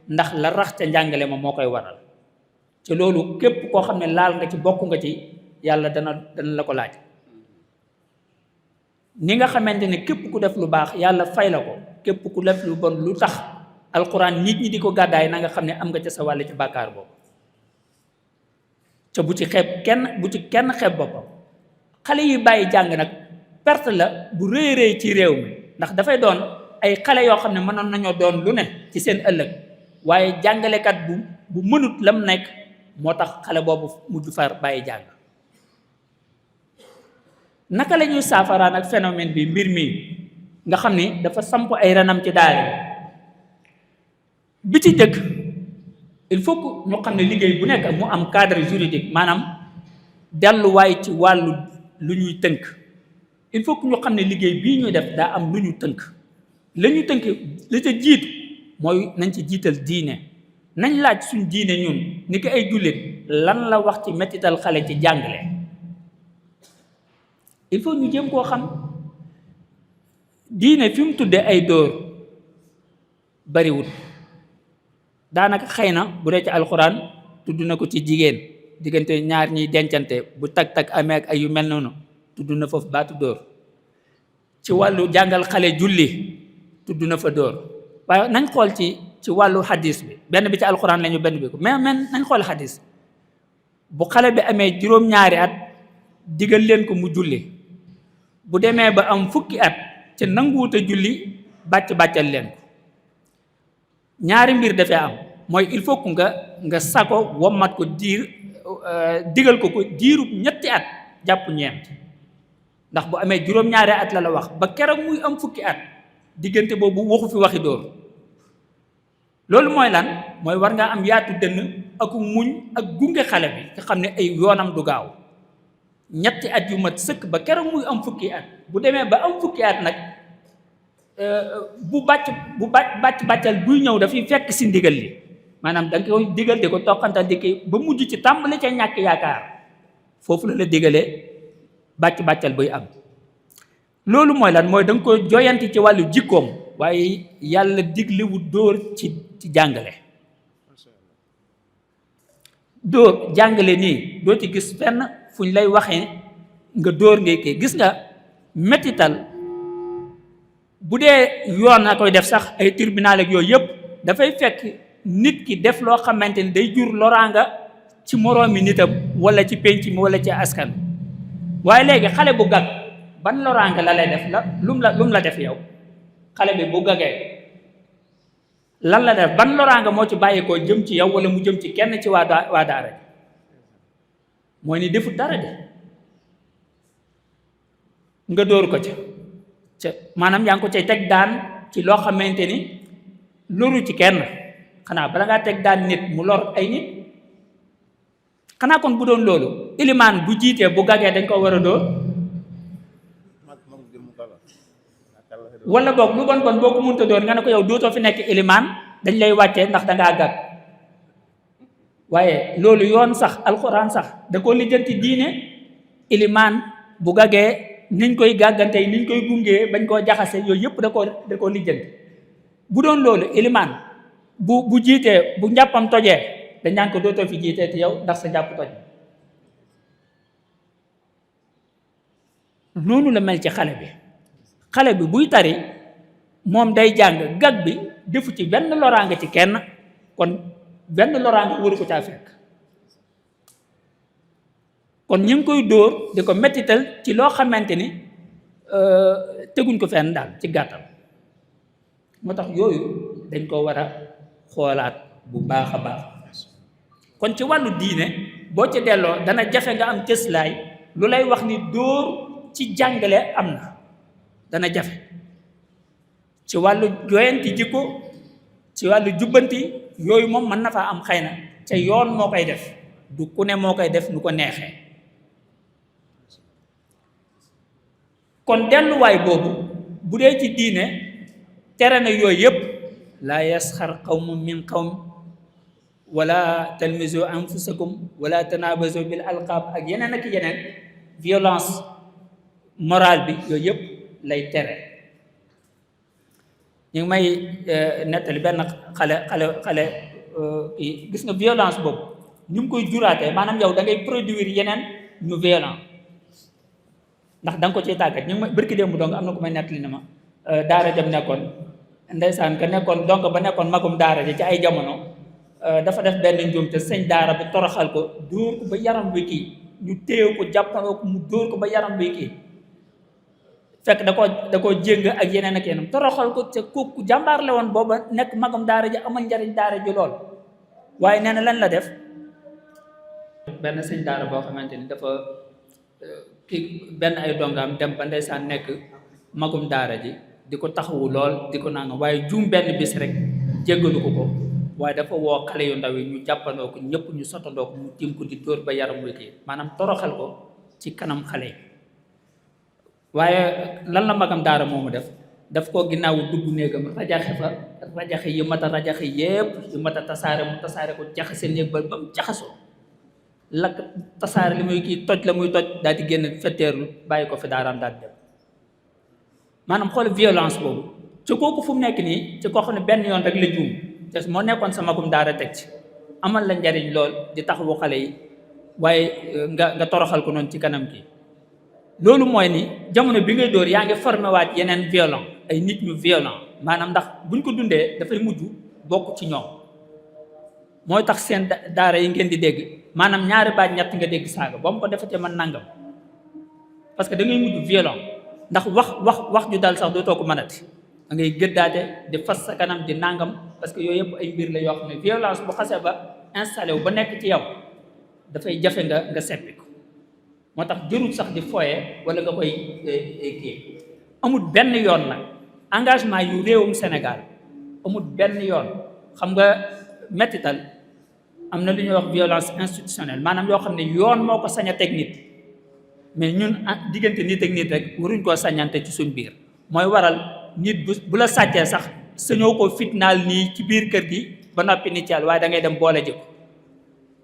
ndax la rax ca njàngale ma moo koy waral. te loolu képp koo xam ne laal nga ci bokk nga ci, yàlla dana la ko laaj. ni nga xamante ne képp ku def lu baax yàlla fay la ko, képp ku def lu bon lu tax alquran nit ñi di ko gàddaay na nga xam ne am nga ca sa wàll ci bàkkaar boobu. te bu ci kenn xeeb boppam. xale yi bàyyi jàng nag perte la bu rëy rëy ci réew mi, ndax dafay doon ay xale yoo xam ne mënoon nañoo doon lu ne ci seen ëllëg, waaye jàngalekat bu mënut lam nekk moo tax xale boobu mujj far bàyyi jàng. naka la ñuy saafaraan ak phénomène bi mbir mi nga xam ni dafa samp ay ranam ci daara bi ci jëkk il faut que ñu xam ne liggéey bu nekk mu am cadre juridique, maanaam delluwaay ci wàllu lu ñuy tënk. il faut que ñu xam ne liggéey bii ñuy def daa am lu ñu tënk. la ñu tënk la ca jiitu mooy nañ ci jiital diine. nañ laaj suñ diine ñun ni ko ay jullit lan la wax ci mettital xale ci jàngale. il faut ñu jëm koo xam. diine fi mu tuddee ay dóor bariwul, daanaka xëy na bu dee ci alxuraan tudd na ko ci jigéen, diggante ñaar ñiy dencante bu tag-tag amee ak ay yu mel noonu tudd na foofu baatu dóor. ci wàllu jàngal xale julli tudd na fa dóor. waaye nañ xool ci wàllu hadis bi, benn bi ci alxuraan la ñu benn bi ko mais nañ xool hadis. bu xale bi amee juróom-ñaari at digal leen ko mu julli, bu demee ba am fukki at ca nanguwut a julli bàccal leen ko. ñaari mbir dafay am, mooy il faut que nga sako wommat ko digal ko diirub ñetti at jàpp ñeent, ndax bu amee juróom-ñaari at la wax ba keroog muy am fukki at, diggante boobu waxu fi waxi dóor. loolu mooy lan? mooy war ngaa am yaatu dënn ak muñ ak gunge xale bi nga xam ne ay yoonam du gaaw. ñetti at yu mat sëkk ba keroog muy am fukki at. bu demee ba am fukki at nag bu bàccal buy ñëw dafay fekk si ndigal li, maanaam da nga koy digal di ko toqantal di kii ba mujj ci tàmbali ca ñàkk yaakaar, foofu la digalee bàccal buy am. loolu mooy lan? mooy da nga koy joyanti ci wàllu jikkoom, waaye yàlla diglewu dóor ci jàngale. dóor jàngale nii doo ci gis fenn fu ñu lay waxee nga dóor ngay kii. gis nga mettital bu dee yoon na koy def sax ay tribunal ak yooyu yëpp dafay fekk nit ki def loo xamante ni day jur loraanga ci moroomi nitam wala ci penc mi wala ci askan. waaye léegi xale bu gag ban loraanga la lay def lum la def yow? xale bi bu gagee lan la def? ban loraanga moo ci bàyyeekoo jëm ci yow wala mu jëm ci kenn ci waa daara ji? mooy ni defut dara de nga dóor ko ca maanaam yaa ngi ko cay teg daan ci loo xamante ni loru ci kenn. xanaa bala ngaa teg daan nit mu lor ay nit, xanaa kon bu doon loolu ilimaan bu jiitee bu gagee dañ ko war a dóor? wala boog lu bon boo ko mënta dóor nga ne ko yow dootoo fi nekk ilimaan, dañ lay wàccee ndax dangaa gag. waaye loolu yoon sax alxuraan sax da ko lijjanti diine. ilimaan bu gagee niñ koy gàggante niñ koy gungee bañ koo jaxase yooyu yëpp da koo lijjanti. bu doon loolu ilimaan bu jiitee bu njàppam tojee dañ naan ko dootoo fi jiitee te yow ndax sa njàpp toj. noonu la mel ci xale bi. xale bi buy tari moom day jàng gag bi defu ci benn loraanga ci kenn, kon benn loraanga waru ko caa fekk. kon ñu ngi koy dóor di ko mettital ci loo xamante ni teguñ ko fenn daal ci gàttal. moo tax yooyu dañ ko war a xoolaat bu baax a baax. kon ci wàllu diine boo ci delloo dana jafe nga am cëslaay lu lay wax ni dóor ci jàngale am na, dana jafe. ci wàllu joyanti jikko, ci wàllu jubbanti yooyu moom mën na faa am xëy na ca yoon moo koy def, du ku ne moo koy def nu ko neexee. kon delluwaay boobu bu dee ci diine tere na yooyu yëpp, laa yasxar qawmun min qawm wala talmizu anfusakum wala tanabazu bil alqaab ak yeneen ak yeneen, violence morale bi yooyu yëpp lay tere. ñu ngi may nettali benn xale gis nga violence boobu ni mu koy juraatee, maanaam yow da ngay produire yeneen ñu violent ndax da nga ko ciy tàggat. ñu ngi may bërki démb donc am na ku may nettali ne ma daara jam nekkoon, ndeysaan ka nekkoon donc ba nekkoon magum daara ji ci ay jamono dafa def benn njuumte, sëñ daara bi toroxal ko, dóor ko ba yaram wi kii, ñu téye ko jàppaloo ko mu dóor ko ba yaram wi kii, fekk da koo jéng ak yeneen ak yeneen, toroxal ko te kooku jàmbaar la woon booba, nekk magam daara ji amal njariñ daara ji lool. waaye nee na lan la def, benn sëñ daara boo xamante ni dafa kii benn ay dongaam dem ba ndeysaan nekk magum daara ji di ko taxawu lool di ko nanga, waaye juum benn bis rek jéggalu ko, waaye dafa woo xale yu ndaw yi ñu jàppandoo ko ñëpp, ñu sottandoo ko, mu tiim ko di dóor ba yaram wi kii, maanaam toroxal ko ci kanam xale yi. waaye lan la magam daara moomu daf koo ginnaawu dugg néegam rajaxe fa, rajaxe yi mat a rajaxe yépp yu mat a tasaare, mu tasaare ko jaxase néeg ba mu jaxasoo, lakk tasaare li muy kii, toj la muy toj, daal di génn fetteerlu bàyyi ko fi daaraam daal di dem. maanaam xool violence boobu ci kooku fu mu nekk nii, ci koo xam ne benn yoon rek la juum te moo nekkoon sa magum daara teg ci, amal la njariñ lool di taxawu xale yi, waaye nga toroxal ko noonu ci kanam kii. loolu mooy ni jamono bi ngay dóor yaa ngi formé waat yeneen violent, ay nit ñu violent, maanaam ndax buñ ko dundee dafay mujj bokk ci ñoom. mooy tax seen daara yi ngeen di dégg maanaam ñaari baat ñett nga dégg saaga ba mu ko defatee man nangam, parce que da ngay mujj violent, ndax wax ju dal sax dootoo ko mënati, da ngay gëddaate di fas sa kanam di nangam, parce que yooyu yëpp ay mbir la yoo xam ne violence bu xasee ba installé wu ba nekk ci yow dafay jafe nga seppi ko. moo tax jërul sax di foye wala nga koy kii. amul benn yoon nag engagement yu réewum Sénégal amul benn yoon, xam nga mettital am na lu ñuy wax violence institutionnelle, maanaam yoo xam ne yoon moo ko sañ a teg nit, mais ñun diggante nit ak nit rek waruñ koo sañante ci suñ biir. mooy waral nit bu la sàccee sax sañoo ko fitnaal nii ci biir kër gi ba noppi nit yàlla, waaye da ngay dem boole ji ko.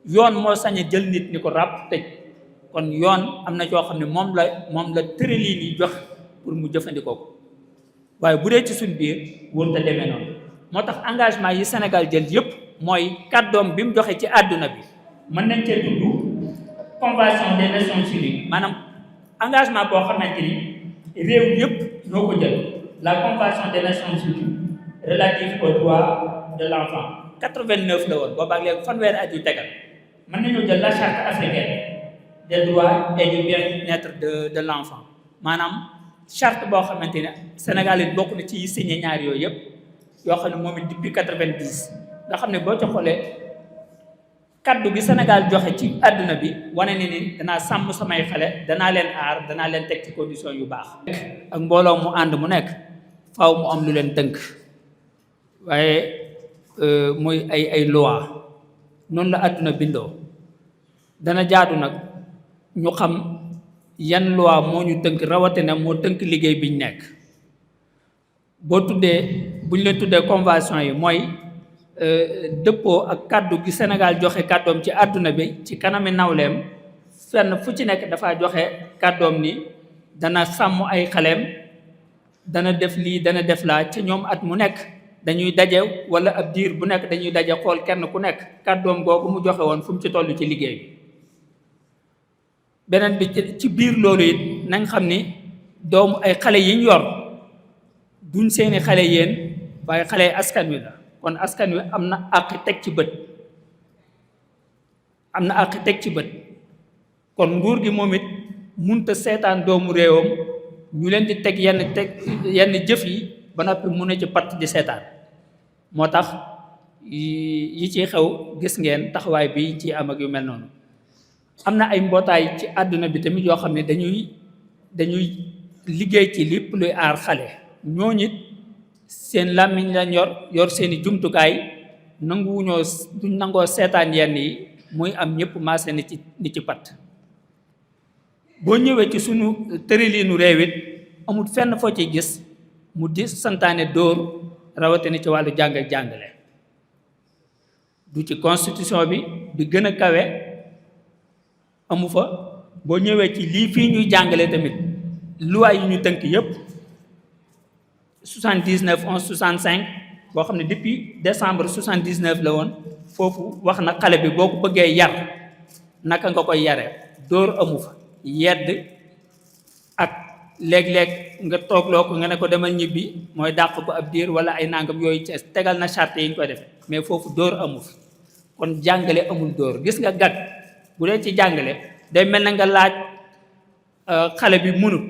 yoon moo sañ a jël nit ni ko ràpp tëj. kon yoon am na yoo xam ne moom la tërëliin yi jox pour mu jëfandikoo ko, waaye bu dee ci suñ biir wërta demee noonu. moo tax engagement yi Sénégal jël yëpp mooy kàddoom bi mu joxe ci àdduna bi, mën nañ cee tudd convention des nations unies, maanaam engagement boo xamante ni réew yëpp ñoo ko jël, la convention des nations unies relative aux droits de l'enfant 89 la woon, boobaag léegi fanweeri at yu tegal. mën nañoo jël la charte africaine des droits et du bien-être de l'enfant, maanaam charte boo xamante ne Sénégal it bokk na ci yi signé ñaar yooyu yëpp, yoo xam ne moom it depuis 90 nga xam ne boo ci xoolee kaddu gi Sénégal joxe ci àdduna bi wane ni danaa sàmm samay xale, danaa leen aar, danaa leen teg ci condition yu baax. ak mbooloo mu ànd mu nekk faaw mu am lu leen tënk, waaye muy ay loi, noonu la àdduna bindoo. dana jaadu nag ñu xam yan loi moo ñu tënk, rawatina moo tënk liggéey biñ nekk. buñ leen tuddee convention yi mooy dëppoo ak kàddu gi Sénégal joxe kàddoom ci àdduna bi ci kanami nawleem, fenn fu ci nekk dafa joxe kàddoom ni dana sàmm ay xaleem, dana def lii dana def laa. ci ñoom at mu nekk dañuy daje, wala ab diir bu nekk dañuy daje xool kenn ku nekk kàddoom googu mu joxe woon fu mu ci toll ci liggéey bi. beneen bi ci biir loolu it nañ xam ni doomu ay xale yiñ yor duñ seeni xale yéen, waaye xale askan wi la. kon askan wi am na àq teg ci bët, am na àq teg ci bët. kon nguur gi moom it munta seetaan doomu réewam ñu leen di teg yenn jëf yi ba noppi mun a ci patt di seetaan. moo tax yi ci xew gis ngeen taxawaay bi ci am ak yu mel noonu. am na ay mbootaay ci àdduna bi tamit yoo xam ne dañuy liggéey ci lépp luy aar xale. ñooñu it seen làmmiñ lañ yor seeni jumtukaay duñ nangoo seetaan yenn yi muy am ñëpp maase ni ci pat. boo ñëwee ci sunu tërëliinu réew it amul fenn foo ci gis mu di santaane dóor rawatina ci wàllu jàng ak jàngale. du ci constitution bi bi gën a kawe amu fa. boo ñëwee ci lii fii ñuy jàngale tamit loi yi ñu tënk yépp 79 11 65 boo xam ne depuis décembre 79 la woon foofu wax na xale bi boo ko bëggee yar naka nga koy yare. dóor amu fa. yedd ak léeg-léeg nga toogloo ko nga ne ko demal ñibbi mooy dàq ko ab diir wala ay nangam yooyu ci tegal na charte yi ñu koy defe mais foofu dóor amu fi. kon jàngale amul dóor. gis nga gàtt bu dee ci jàngale day mel na nga laaj xale bi mënut.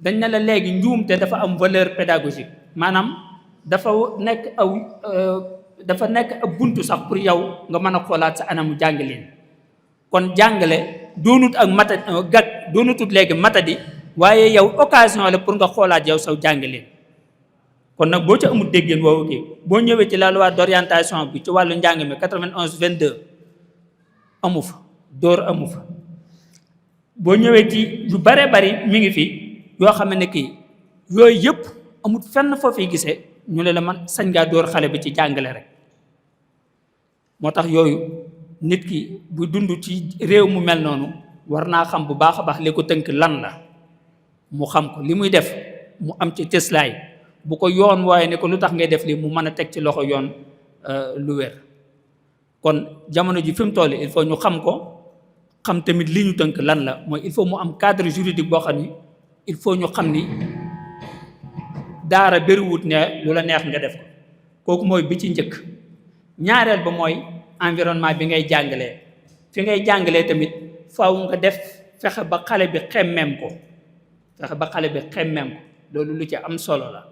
dañ ne la léegi njuumte dafa am valeur pédagogique maanaam dafa nekk ab buntu sax pour yow nga mën a xoolaat sa anamu jàngaleen. kon jàngale doonut ak gàtt doonutut léegi matadi waaye yow occasion la pour nga xoolaat yow saw jàngaleen. kon nag boo ci amul déggeen woowu kii boo ñëwee ci la loi d'orientation bi ci wàllu njàng mi 91 22 amu fa. dóor amu fa. boo ñëwee ci lu bare bari mi ngi fi yoo xam ne kii yooyu yëpp amul fenn foo fiy gisee ñu ne la man sañ ngaa dóor xale bi ci jàngale rek. moo tax yooyu nit ki bu dund ci réew mu mel noonu war naa xam bu baax a baax li ko tënk lan la mu xam ko li muy def mu am ci tëslaay bu ko yoon waaye ne ko lu tax ngay def lii mu mën a teg ci loxo yoon lu wér. kon jamono ji fi mu toll il faut ñu xam ko xam tamit li ñu tënk lan la mooy il faut mu am cadre juridique boo xam ni il faut ñu xam ni daara bëriwut ne lu la neex nga def ko. kooku mooy bi ci njëkk. ñaareel ba mooy environnement bi ngay jàngalee. fi ngay jàngalee tamit faaw nga def fexe ba xale bi xemmeem ko loolu lu ci am solo la.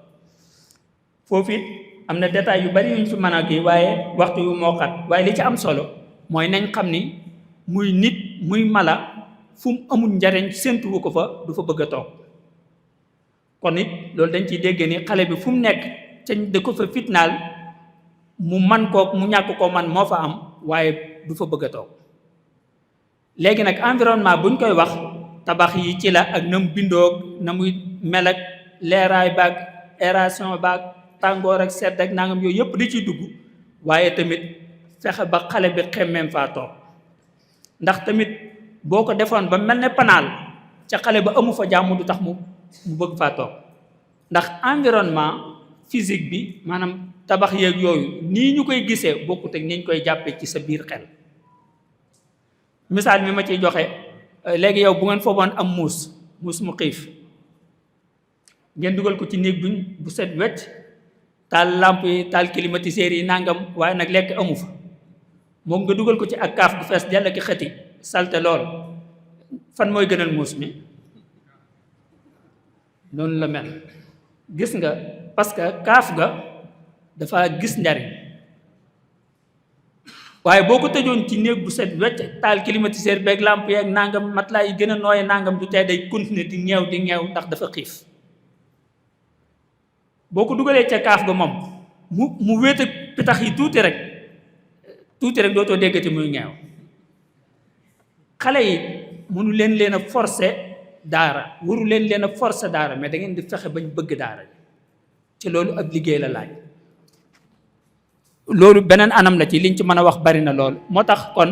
foofu it am na détails yu bari yuñ fi mën a kii waaye waxtu yu moo xat waaye li ci am solo mooy nañ xam ni muy nit muy mala fu mu amul njariñ séntuwu ko fa du fa bëgg a toog. kon it loolu dañ ciy dégg ni xale bi fu mu nekk ca da ko fa fitnaal mu man koo mu ñàkk koo man moo fa am waaye du fa bëgg a toog. léegi nag environnement buñ koy wax tabax yi ci la ak na mu bindoo na muy mel ak leeraay baag aération baag tàngoor ak sedd ak nangam yooyu yëpp di ciy dugg waaye tamit fexe ba xale bi xemmeem faa toog. ndax tamit boo ko defoon ba mel ne panaal ca xale ba amu fa jàmm du tax mu bëgg faa toog. ndax environnement physique bi maanaam tabax yeeg yooyu nii ñu koy gisee bokkut ak ni ñu koy jàppee ci sa biir xel. misaal mi ma ciy joxe léegi yow bu ngeen foogoon am muus mu xiif ngeen dugal ko ci néeg bu set wecc taal lamp yi taal climatiseur yi nangam waaye nag lekk amu fa moom nga dugal ko ci ak kaaf bu fees dell ki xëti salte lool fan mooy gënal muus mi. noonu la mel gis nga parce que kaaf ga dafa gis njariñ waaye boo ko tëjoon ci néeg bu set wecc taal climatiseur beeg lamp yeeg nangam matelas yi gën a nooye nangam du tee day continuer di ñeew ndax dafa xiif. boo ko dugalee ca kaaf ga moom mu wéet ak pitax yi tuuti rek dootoo déggati muy ñeew. xale yi mënu leen a forcer daara waru leen a forcer daara mais da ngeen di fexe bañ bëgg daara ci loolu ab liggéey la laaj. loolu beneen anam la ci liñ ci mën a wax bari na lool moo tax kon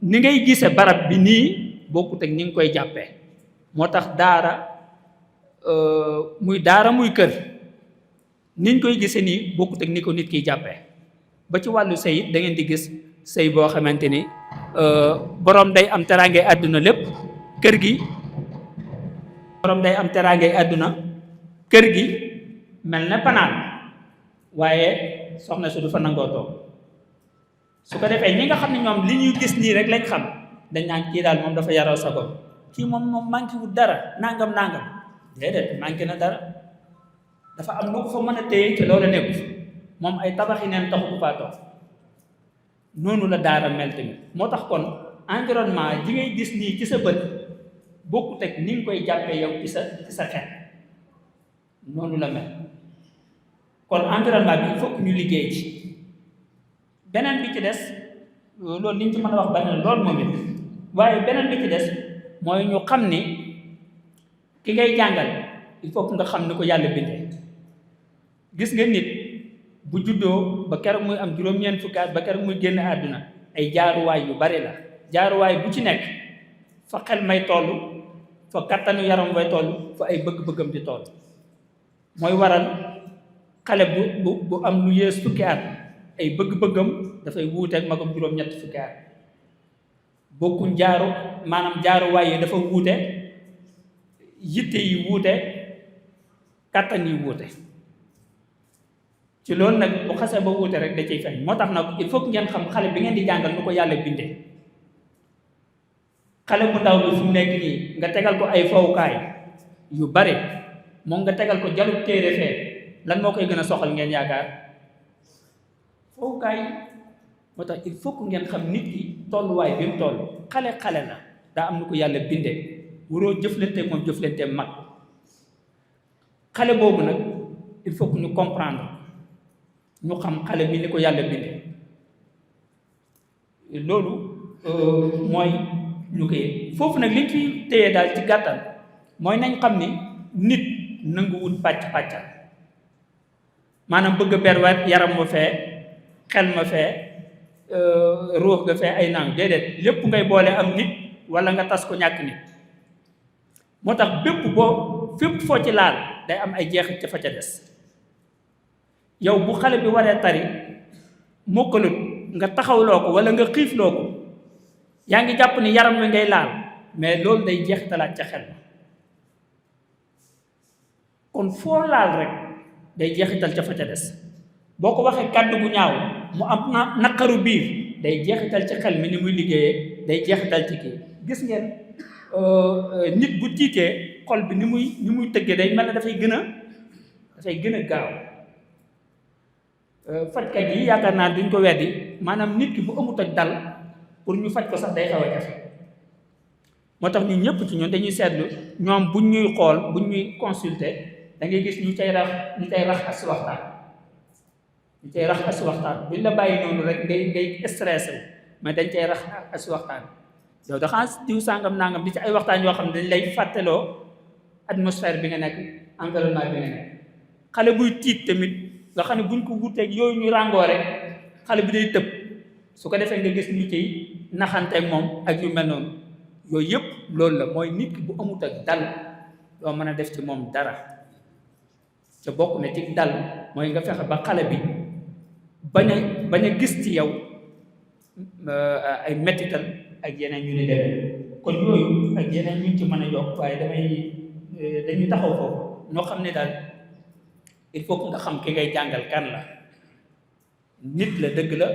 ni ngay gisee barab bi nii bokkut ak ni nga koy jàppee. moo tax daara muy kër niñ koy gisee nii bokkut ak ni ko nit kiy jàppee. ba ci wàllu sëy it da ngeen di gis sëy boo xamante ni borom day am teraangay àdduna lépp kër gi borom day am teraangay àdduna kër gi mel na panaan waaye soxna su du fa nangoo toog. su ko defee ñi nga xam ne ñoom li ñuy gis nii rek lañ xam dañ naan kii daal moom dafa yaroo sa bopp kii moom manqué wul dara nangam déedéet manqué na dara dafa am lu ko fa mën a téye te loolu nekku moom ay tabaxi neen taxu faa toog noonu la daara mel tamit moo tax kon environnement ji ngay gis nii ci sa bët bokkut ak ni nga koy jàppee yow ci sa xel noonu la mel kon environnement bi il faut que ñu liggéey ci beneen bi ci des loolu li ñu ci mën a wax bari na loolu moom it waaye beneen bi ci des mooy ñu xam ni ki ngay jàngal il faut que nga xam ni ko yàlla bindee gis nga nit bu juddoo ba keroog muy am juróom-ñeent fukki at ba keroog muy génn àdduna ay jaaruwaay yu bari la jaaruwaay bu ci nekk fa xel may toll fa kattanu yaram bay toll fa ay bëgg-bëggam di toll mooy waral xale bu am lu yées fukki at ay bëgg-bëggam dafay wuuteeg magam juróom-ñett fukki at bokkuñ maanaam jaaruwaay yi dafa wuute yitte yi wuute kattan yi wuute ci loolu nag bu xasee ba wuute rek da ciy feeñ moo tax nag il faut que ngeen xam xale bi ngeen di jàngal nu ko yàlla bindee xale bu ndaw bi fu mu nekk nii nga tegal ko ay fowukaay yu bare moom nga tegal ko jarul téere fee lan moo koy gën a soxal ngeen yaakaar fowukaay moo tax il faut que ngeen xam nit ki tolluwaay bi mu toll xale la daa am nu ko yàlla bindee waroo jëflante moom jëflante mag xale boobu nag il faut que ñu comprendre ñu xam xale bi ni ko yàlla bindee loolu mooy ñu koy foofu nag li ñu fi téye daal ci gàttal mooy nañ xam ni nit nanguwul pàcc-pàccal maanaam bëgg a ber yaram ma fee xel ma fee ruux ga fee ay nang déedéet lépp ngay boole am nit wala nga tas ko ñàkk nit moo tax fépp foo ci laal day am ay jeexit ca fa ca des yow bu xale bi waree tari mokkalut nga taxawloo ko wala nga xiifloo ko yaa ngi jàpp ni yaram wi ngay laal mais loolu day jeexitalaat ca xel kon foo laal rek day jeexital ca fa ca des boo ko waxee kàddu gu ñaaw mu am naqaru biir day jeexital ci xel mi ni muy liggéeyee day jeexital ci kii gis ngeen nit bu tiitee xol bi ni muy tëggee day mel ne dafay gën a gaaw fajkat yi yaakaar naa duñ ko weddi maanaam nit ki bu amut ak dal pour ñu faj ko sax day xaw a jafe moo tax ñun ñëpp ci ñun dañuy seetlu ñoom buñ ñuy xool buñ ñuy consulter da ngay gis ñu cay rax as waxtaan buñ la bàyyi noonu rek ngay stressé mais dañ cay rax as waxtaan yow daxaa diw sàngam nangam di ci ay waxtaan yoo xam ne dañ lay fàttaloo atmosphère bi nga nekk environnement bi nga nekk xale buy tiit tamit nga xam ne buñ ko wuteeg yooyu ñu ràngoo rek xale bi day tëb su ko defee nga gis ñu ciy naxanteeg moom ak yu mel noonu yooyu yëpp loolu la mooy nit ki bu amut ak dal doo mën a def ci moom dara ca bokk na ci dal mooy nga fexe ba xale bi bañ a gis ci yow ay mettital ak yeneen ñu ni demee kon yooyu ak yeneen ñu ci mën a yokk waaye dañuy taxaw foofu ñoo xam ne daal il faut que nga xam ki ngay jàngal kan la nit la dëgg la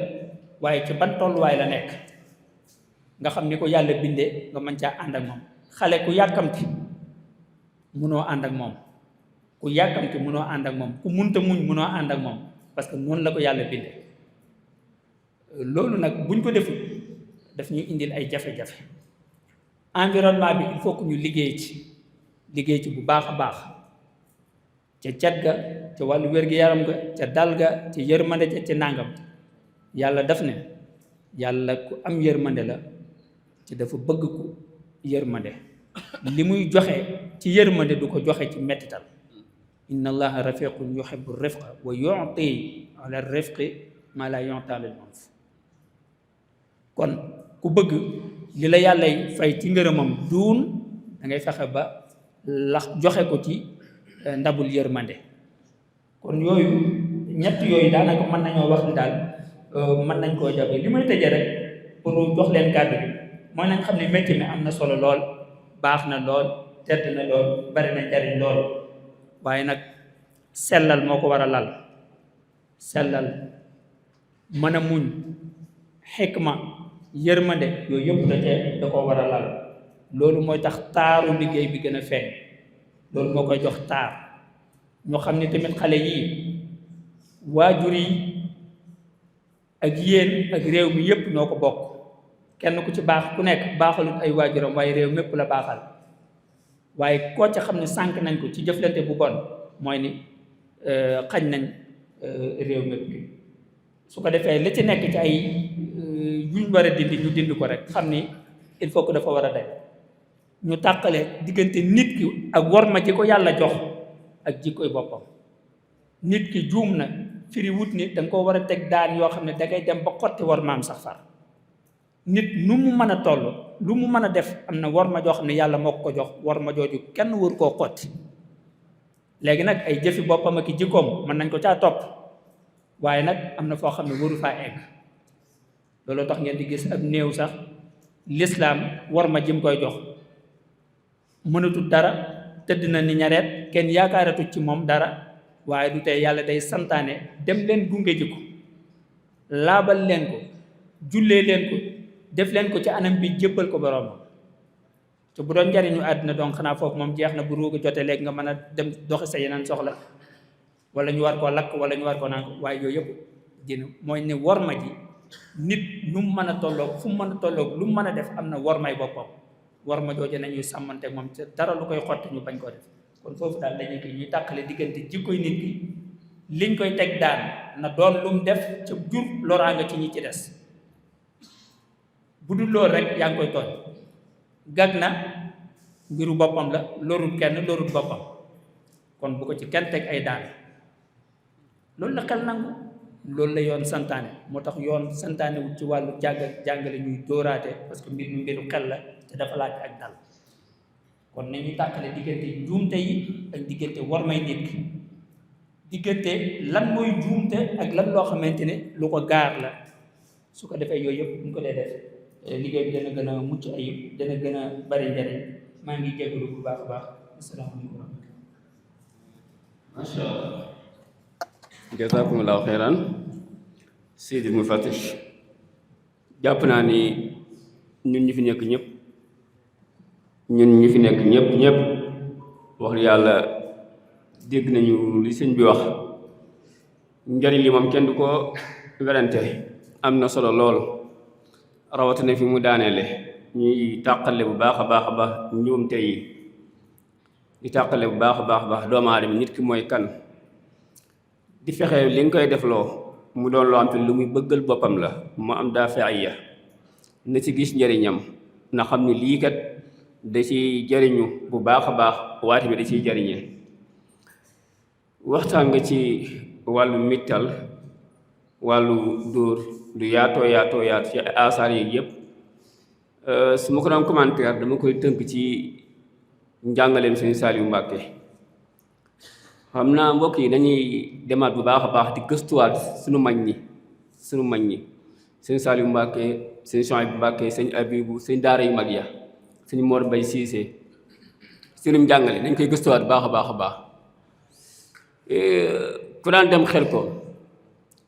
waaye ci ban tolluwaay la nekk nga xam ni ko yàlla bindee nga mën caa ànd ak moom xale ku yàkkamti munoo ànd ak moom ku yàkkamti munoo ànd ak moom ku munta muñ munoo ànd ak moom parce que noonu la ko yàlla bindee loolu nag buñ ko deful daf ñuy indil ay jafe-jafe environnement bi il faut que ñu liggéey ci bu baax a baax ca cat ga ca wàllu wér-gi-yaram ga ca dal ga ca yërmande ja ca nàngam yàlla daf ne yàlla ku am yërmande la ci dafa bëgg ku yërmande li muy joxe ci yërmande du ko joxe ci mettital inna allaha rafiqun yuhibbu rifqa wa yu'ti ala rifqi ma la yu'ta lil unf kon ku bëgg li la yàllay fay ci ngërëmam duun da ngay fexe ba joxe ko ci ndabul yërmande kon yooyu ñett yooyu daanaka mën nañoo wax ni daal mën nañ koo jabe li may tëje rek pour jox leen kàddu bi mooy nañ xam ne métier mi am na solo lool baax na lool tedd na lool bari na njariñ lool waaye nag sellal moo ko war a lal sellal mën a muñ xikma yërmande yooyu yëpp da koo war a lal loolu mooy tax taaru liggéey bi gën a feeñ loolu moo koy jox taar ñoo xam ne tamit xale yii waajur yi ak yéen ak réew mi yépp ñoo ko bokk. kenn ku ci baax ku nekk baaxalut ay waajuram waaye réew mépp la baaxal waaye koo ca xam ne sànq nañ ko ci jëflante bu bon mooy ni xañ nañ réew mépp gi su ko defee li ci nekk ci ay yuñ war a dindi ñu dindi ko rek xam ni il faut que dafa war a day ñu tàqale diggante nit ki ak worma ji ko yàlla jox ak jikkoy boppam. nit ki juum na firi wut ni danga ko war a teg daan yoo xam ne dangay dem ba xotti wormaam sax far. nit nu mu mën a toll lu mu mën a def am na worma joo xam ne yàlla moo ko jox worma jooju kenn waru koo xotti léegi nag ay jëfi boppam ak i jikkoom mën nañ ko caa topp waaye nag am na foo xam ne waru faa egg loolu tax ngeen di gis ab néew sax lislaam worma jim koy jox mënatul dara tëdd na ni ñareet kenn yaakaaratut ci moom dara waaye du tey yàlla day santaane dem leen gunge ji ko laabal leen ko jullee leen ko def leen ko ci anam bi jébbal ko boroomam te bu doon njariñu àddina donc xanaa foofu moom jeex na bu ruuga jotee léegi nga mën a dem doxi sa yeneen soxla wala ñu war koo lakk wala ñu war koo naan waaye yooyu yëpp dina mooy ne worma ji nit nu mu mën a tolloog fu mu mën a tolloog lu mu mën a def am na wormay boppam worma jooju nañuy sàmmante moom te dara lu koy xotti ñu bañ koo def kon foofu daal dañu koy ñuy tàqale diggante jikkoy nit ki liñ koy teg daan na doon lu mu def ca jur loraanga ci ñi ci des bu dul loolu rek yaa ngi koy tooñ gag na mbiru boppam la lorut kenn lorut boppam kon bu ko ci kenn teg ay daan loolu la xel nangu loolu la yoon santaane moo tax yoon santaane wut ci wàllu jàngale ñuy dóoraate parce que mbir mi mbiru xel la te dafa laaj ak dal kon nañuy tàqale diggante njuumte yi ak diggante wormay nit ki diggante lan mooy njuumte ak lan loo xamante ne lu ko gaar la su ko defee yooyu yëpp bu ñu ko dee def liggéey bi dana gën a mucc ayib dana gën a bari njariñ maa ngi jégalu bu baax a baax asalaamaaleykum wa rahmatulah. macha allah. jazakumullahu xeyran Seydi Mufattish jàpp naa ni ñun ñu fi nekk ñëpp wax yàlla dégg nañu li sëñ bi wax njariñ li moom kenn du ko werante am na solo lool rawatina fi mu daaneele ñuy tàqale bu baax a baax njuumte yi di tàqale bu baax a baax doomu aadama nit ki mooy kan di fexe li nga koy defloo mu doon loo am te lu muy bëggal boppam la mu am daafiya na ci gis njariñam na xam ni lii kat da ci jariñu bu baax a baax waaye tamit da ciy jariñee waxtaan nga ci wàllu mittal wàllu dóor du yaatoo ci asaar yi yëpp su ma ko doon commentaire dama koy tënk ci njàngaleem Sëñ Saaliw Mbàkke xam naa mbokk yi dañuy demaat bu baax a baax di gëstuwaat suñu mag ñi Sëñ Saaliw Mbàkke Sëñ Suhaybu Mbàkke Sëñ Abibu sëñ daara yu mag ya Sëñ Mor Mbay Siise seenum njàngale dañ koy gëstuwaat bu baax a baax ku daan dem xel ko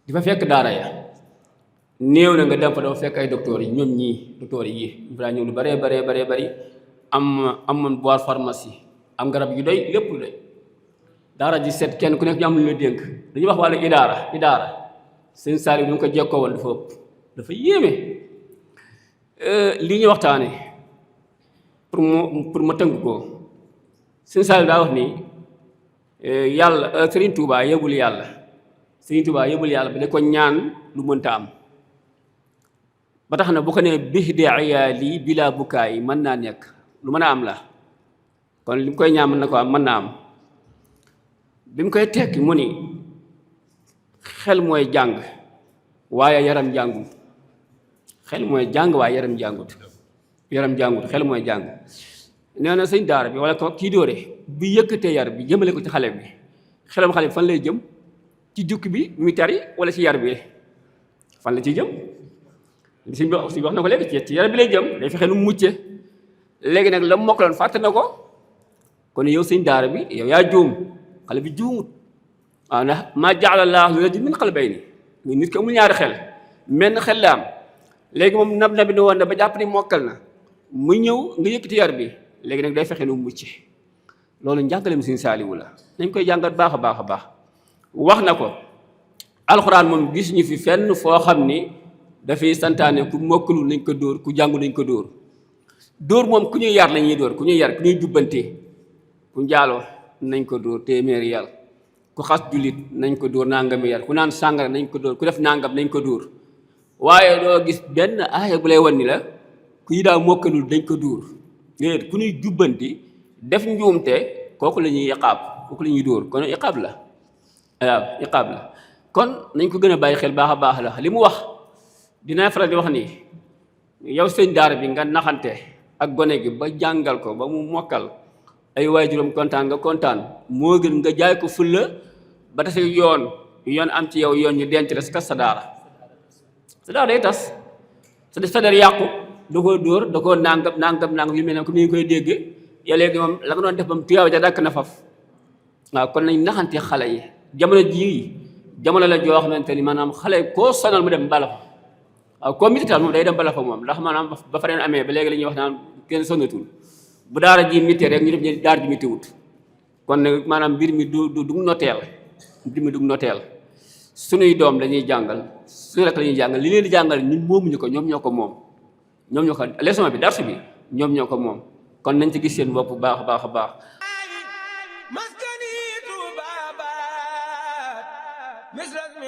di fa fekk daara ya néew na nga dem fa dafa fekk ay docteurs yi ñoom ñii docteurs yi ñu fa daan ñëw lu baree bari am boîte pharmacie am garab yu doy lépp lu doy daara ji set kenn ku nekk ñu am lu la dénk dañuy wax wàllu idaara Sëñ Saaliw ñu ko jekkoo woon dafa ëpp dafa yéeme lii ñu waxtaane pour ma tënk ko Sëñ Saaliw daa wax ni yàlla Sëriñ Tuubaa yëbul yàlla ba ne ko ñaan lu mënta am ba tax na bu ko ne bihdi iyaali bila bukaay mën naa nekk lu mën a am la kon li mu koy ñaan mën na ko am mën naa am bi mu koy tekki mu ni xel mooy jàng waaye yaram jàngut xel mooy jàng waaye yaram jàngut xel mooy jàng nee na sëñ daara bi wala ko kii dóore bi yëkkatee yar bi jëmale ko ci xale bi xelam xale bi fan lay jëm ci jukki bi muy tari wala ci yar bi fan la ciy jëm sëñ bi wax na ko léegi ci yar bi lay jëm day fexe nu mucce léegi nag la mokkaloon fàtte na ko kon yow sëñ daara bi yow yaa juum xale bi juumut waaw ndax maa jaala llaahu li rajulin min qalbayni nit ki amul ñaari xel menn xel la am léegi moom nabi ne woon na ba jàpp ni mokkal na muy ñëw nga yëkkati yar bi léegi nag day fexe nu mucce loolu njàngaleem Sëñ Saaliwu la nañ koy jàngat baax a baax wax na ko alxuraan moom gis ñu fi fenn foo xam ni dafay santaane ku mokkalu nañ ko dóor ku jàngu nañ ko dóor dóor moom ku ñuy yar la ñuy dóor ku ñuy yar ku ñuy jubbante ku njaaloo nañ ko dóor téeméeri yar ku xas jullit nañ ko dóor nangami yar ku naan sàngara nañ ko dóor ku def nangam nañ ko dóor waaye doo gis benn aaya bu lay wan ni la ku yi daa mokkalul dañ ko dóor léegi ku ñuy jubbanti def njuumte kooku la ñuy iqaab kooku la ñuy dóor kon iqaab la waaw iqaab la kon nañ ko gën a bàyyi xel baax a baax la li mu wax dinaa faral di wax ni yow sëñ daara bi nga naxante ak gone gi ba jàngal ko ba mu mokkal ay waajuram kontaan nga kontaan moo gën nga jaay ko fulla ba tase yoon am ci yow yoon ñu denc la si tas sa daara day tas sa der yàqu da koo dóor da koo nangam yu mel ne comme ni ñu koy dégg ya léegi moom la nga doon def ba mu tuyaaw ja dàkk na faf waaw kon nañ naxante xale yi jamono jii jamono la joo xamante ni maanaam xale koo sonal mu dem bala fa waaw koo mitital moom day dem bala fa moom ndax maanaam ba fa leen amee ba léegi la ñuy wax naan kenn sonnatul bu daara ji mité rek ñu def ñu daara ji mitiwut kon nag maanaam mbir mi du noteel mbir mi du noteel suñuy doom la ñuy jàngal suñu rek la ñuy jàngal li leen di jàngal ñun moomuñu ko ñoom ñoo ko moom ñoom ñoo ko leçon bi darsu bi ñoom ñoo ko moom kon nañ ci gis seen bopp bu baax a baax a baax maskani Tuubaa baat misras mi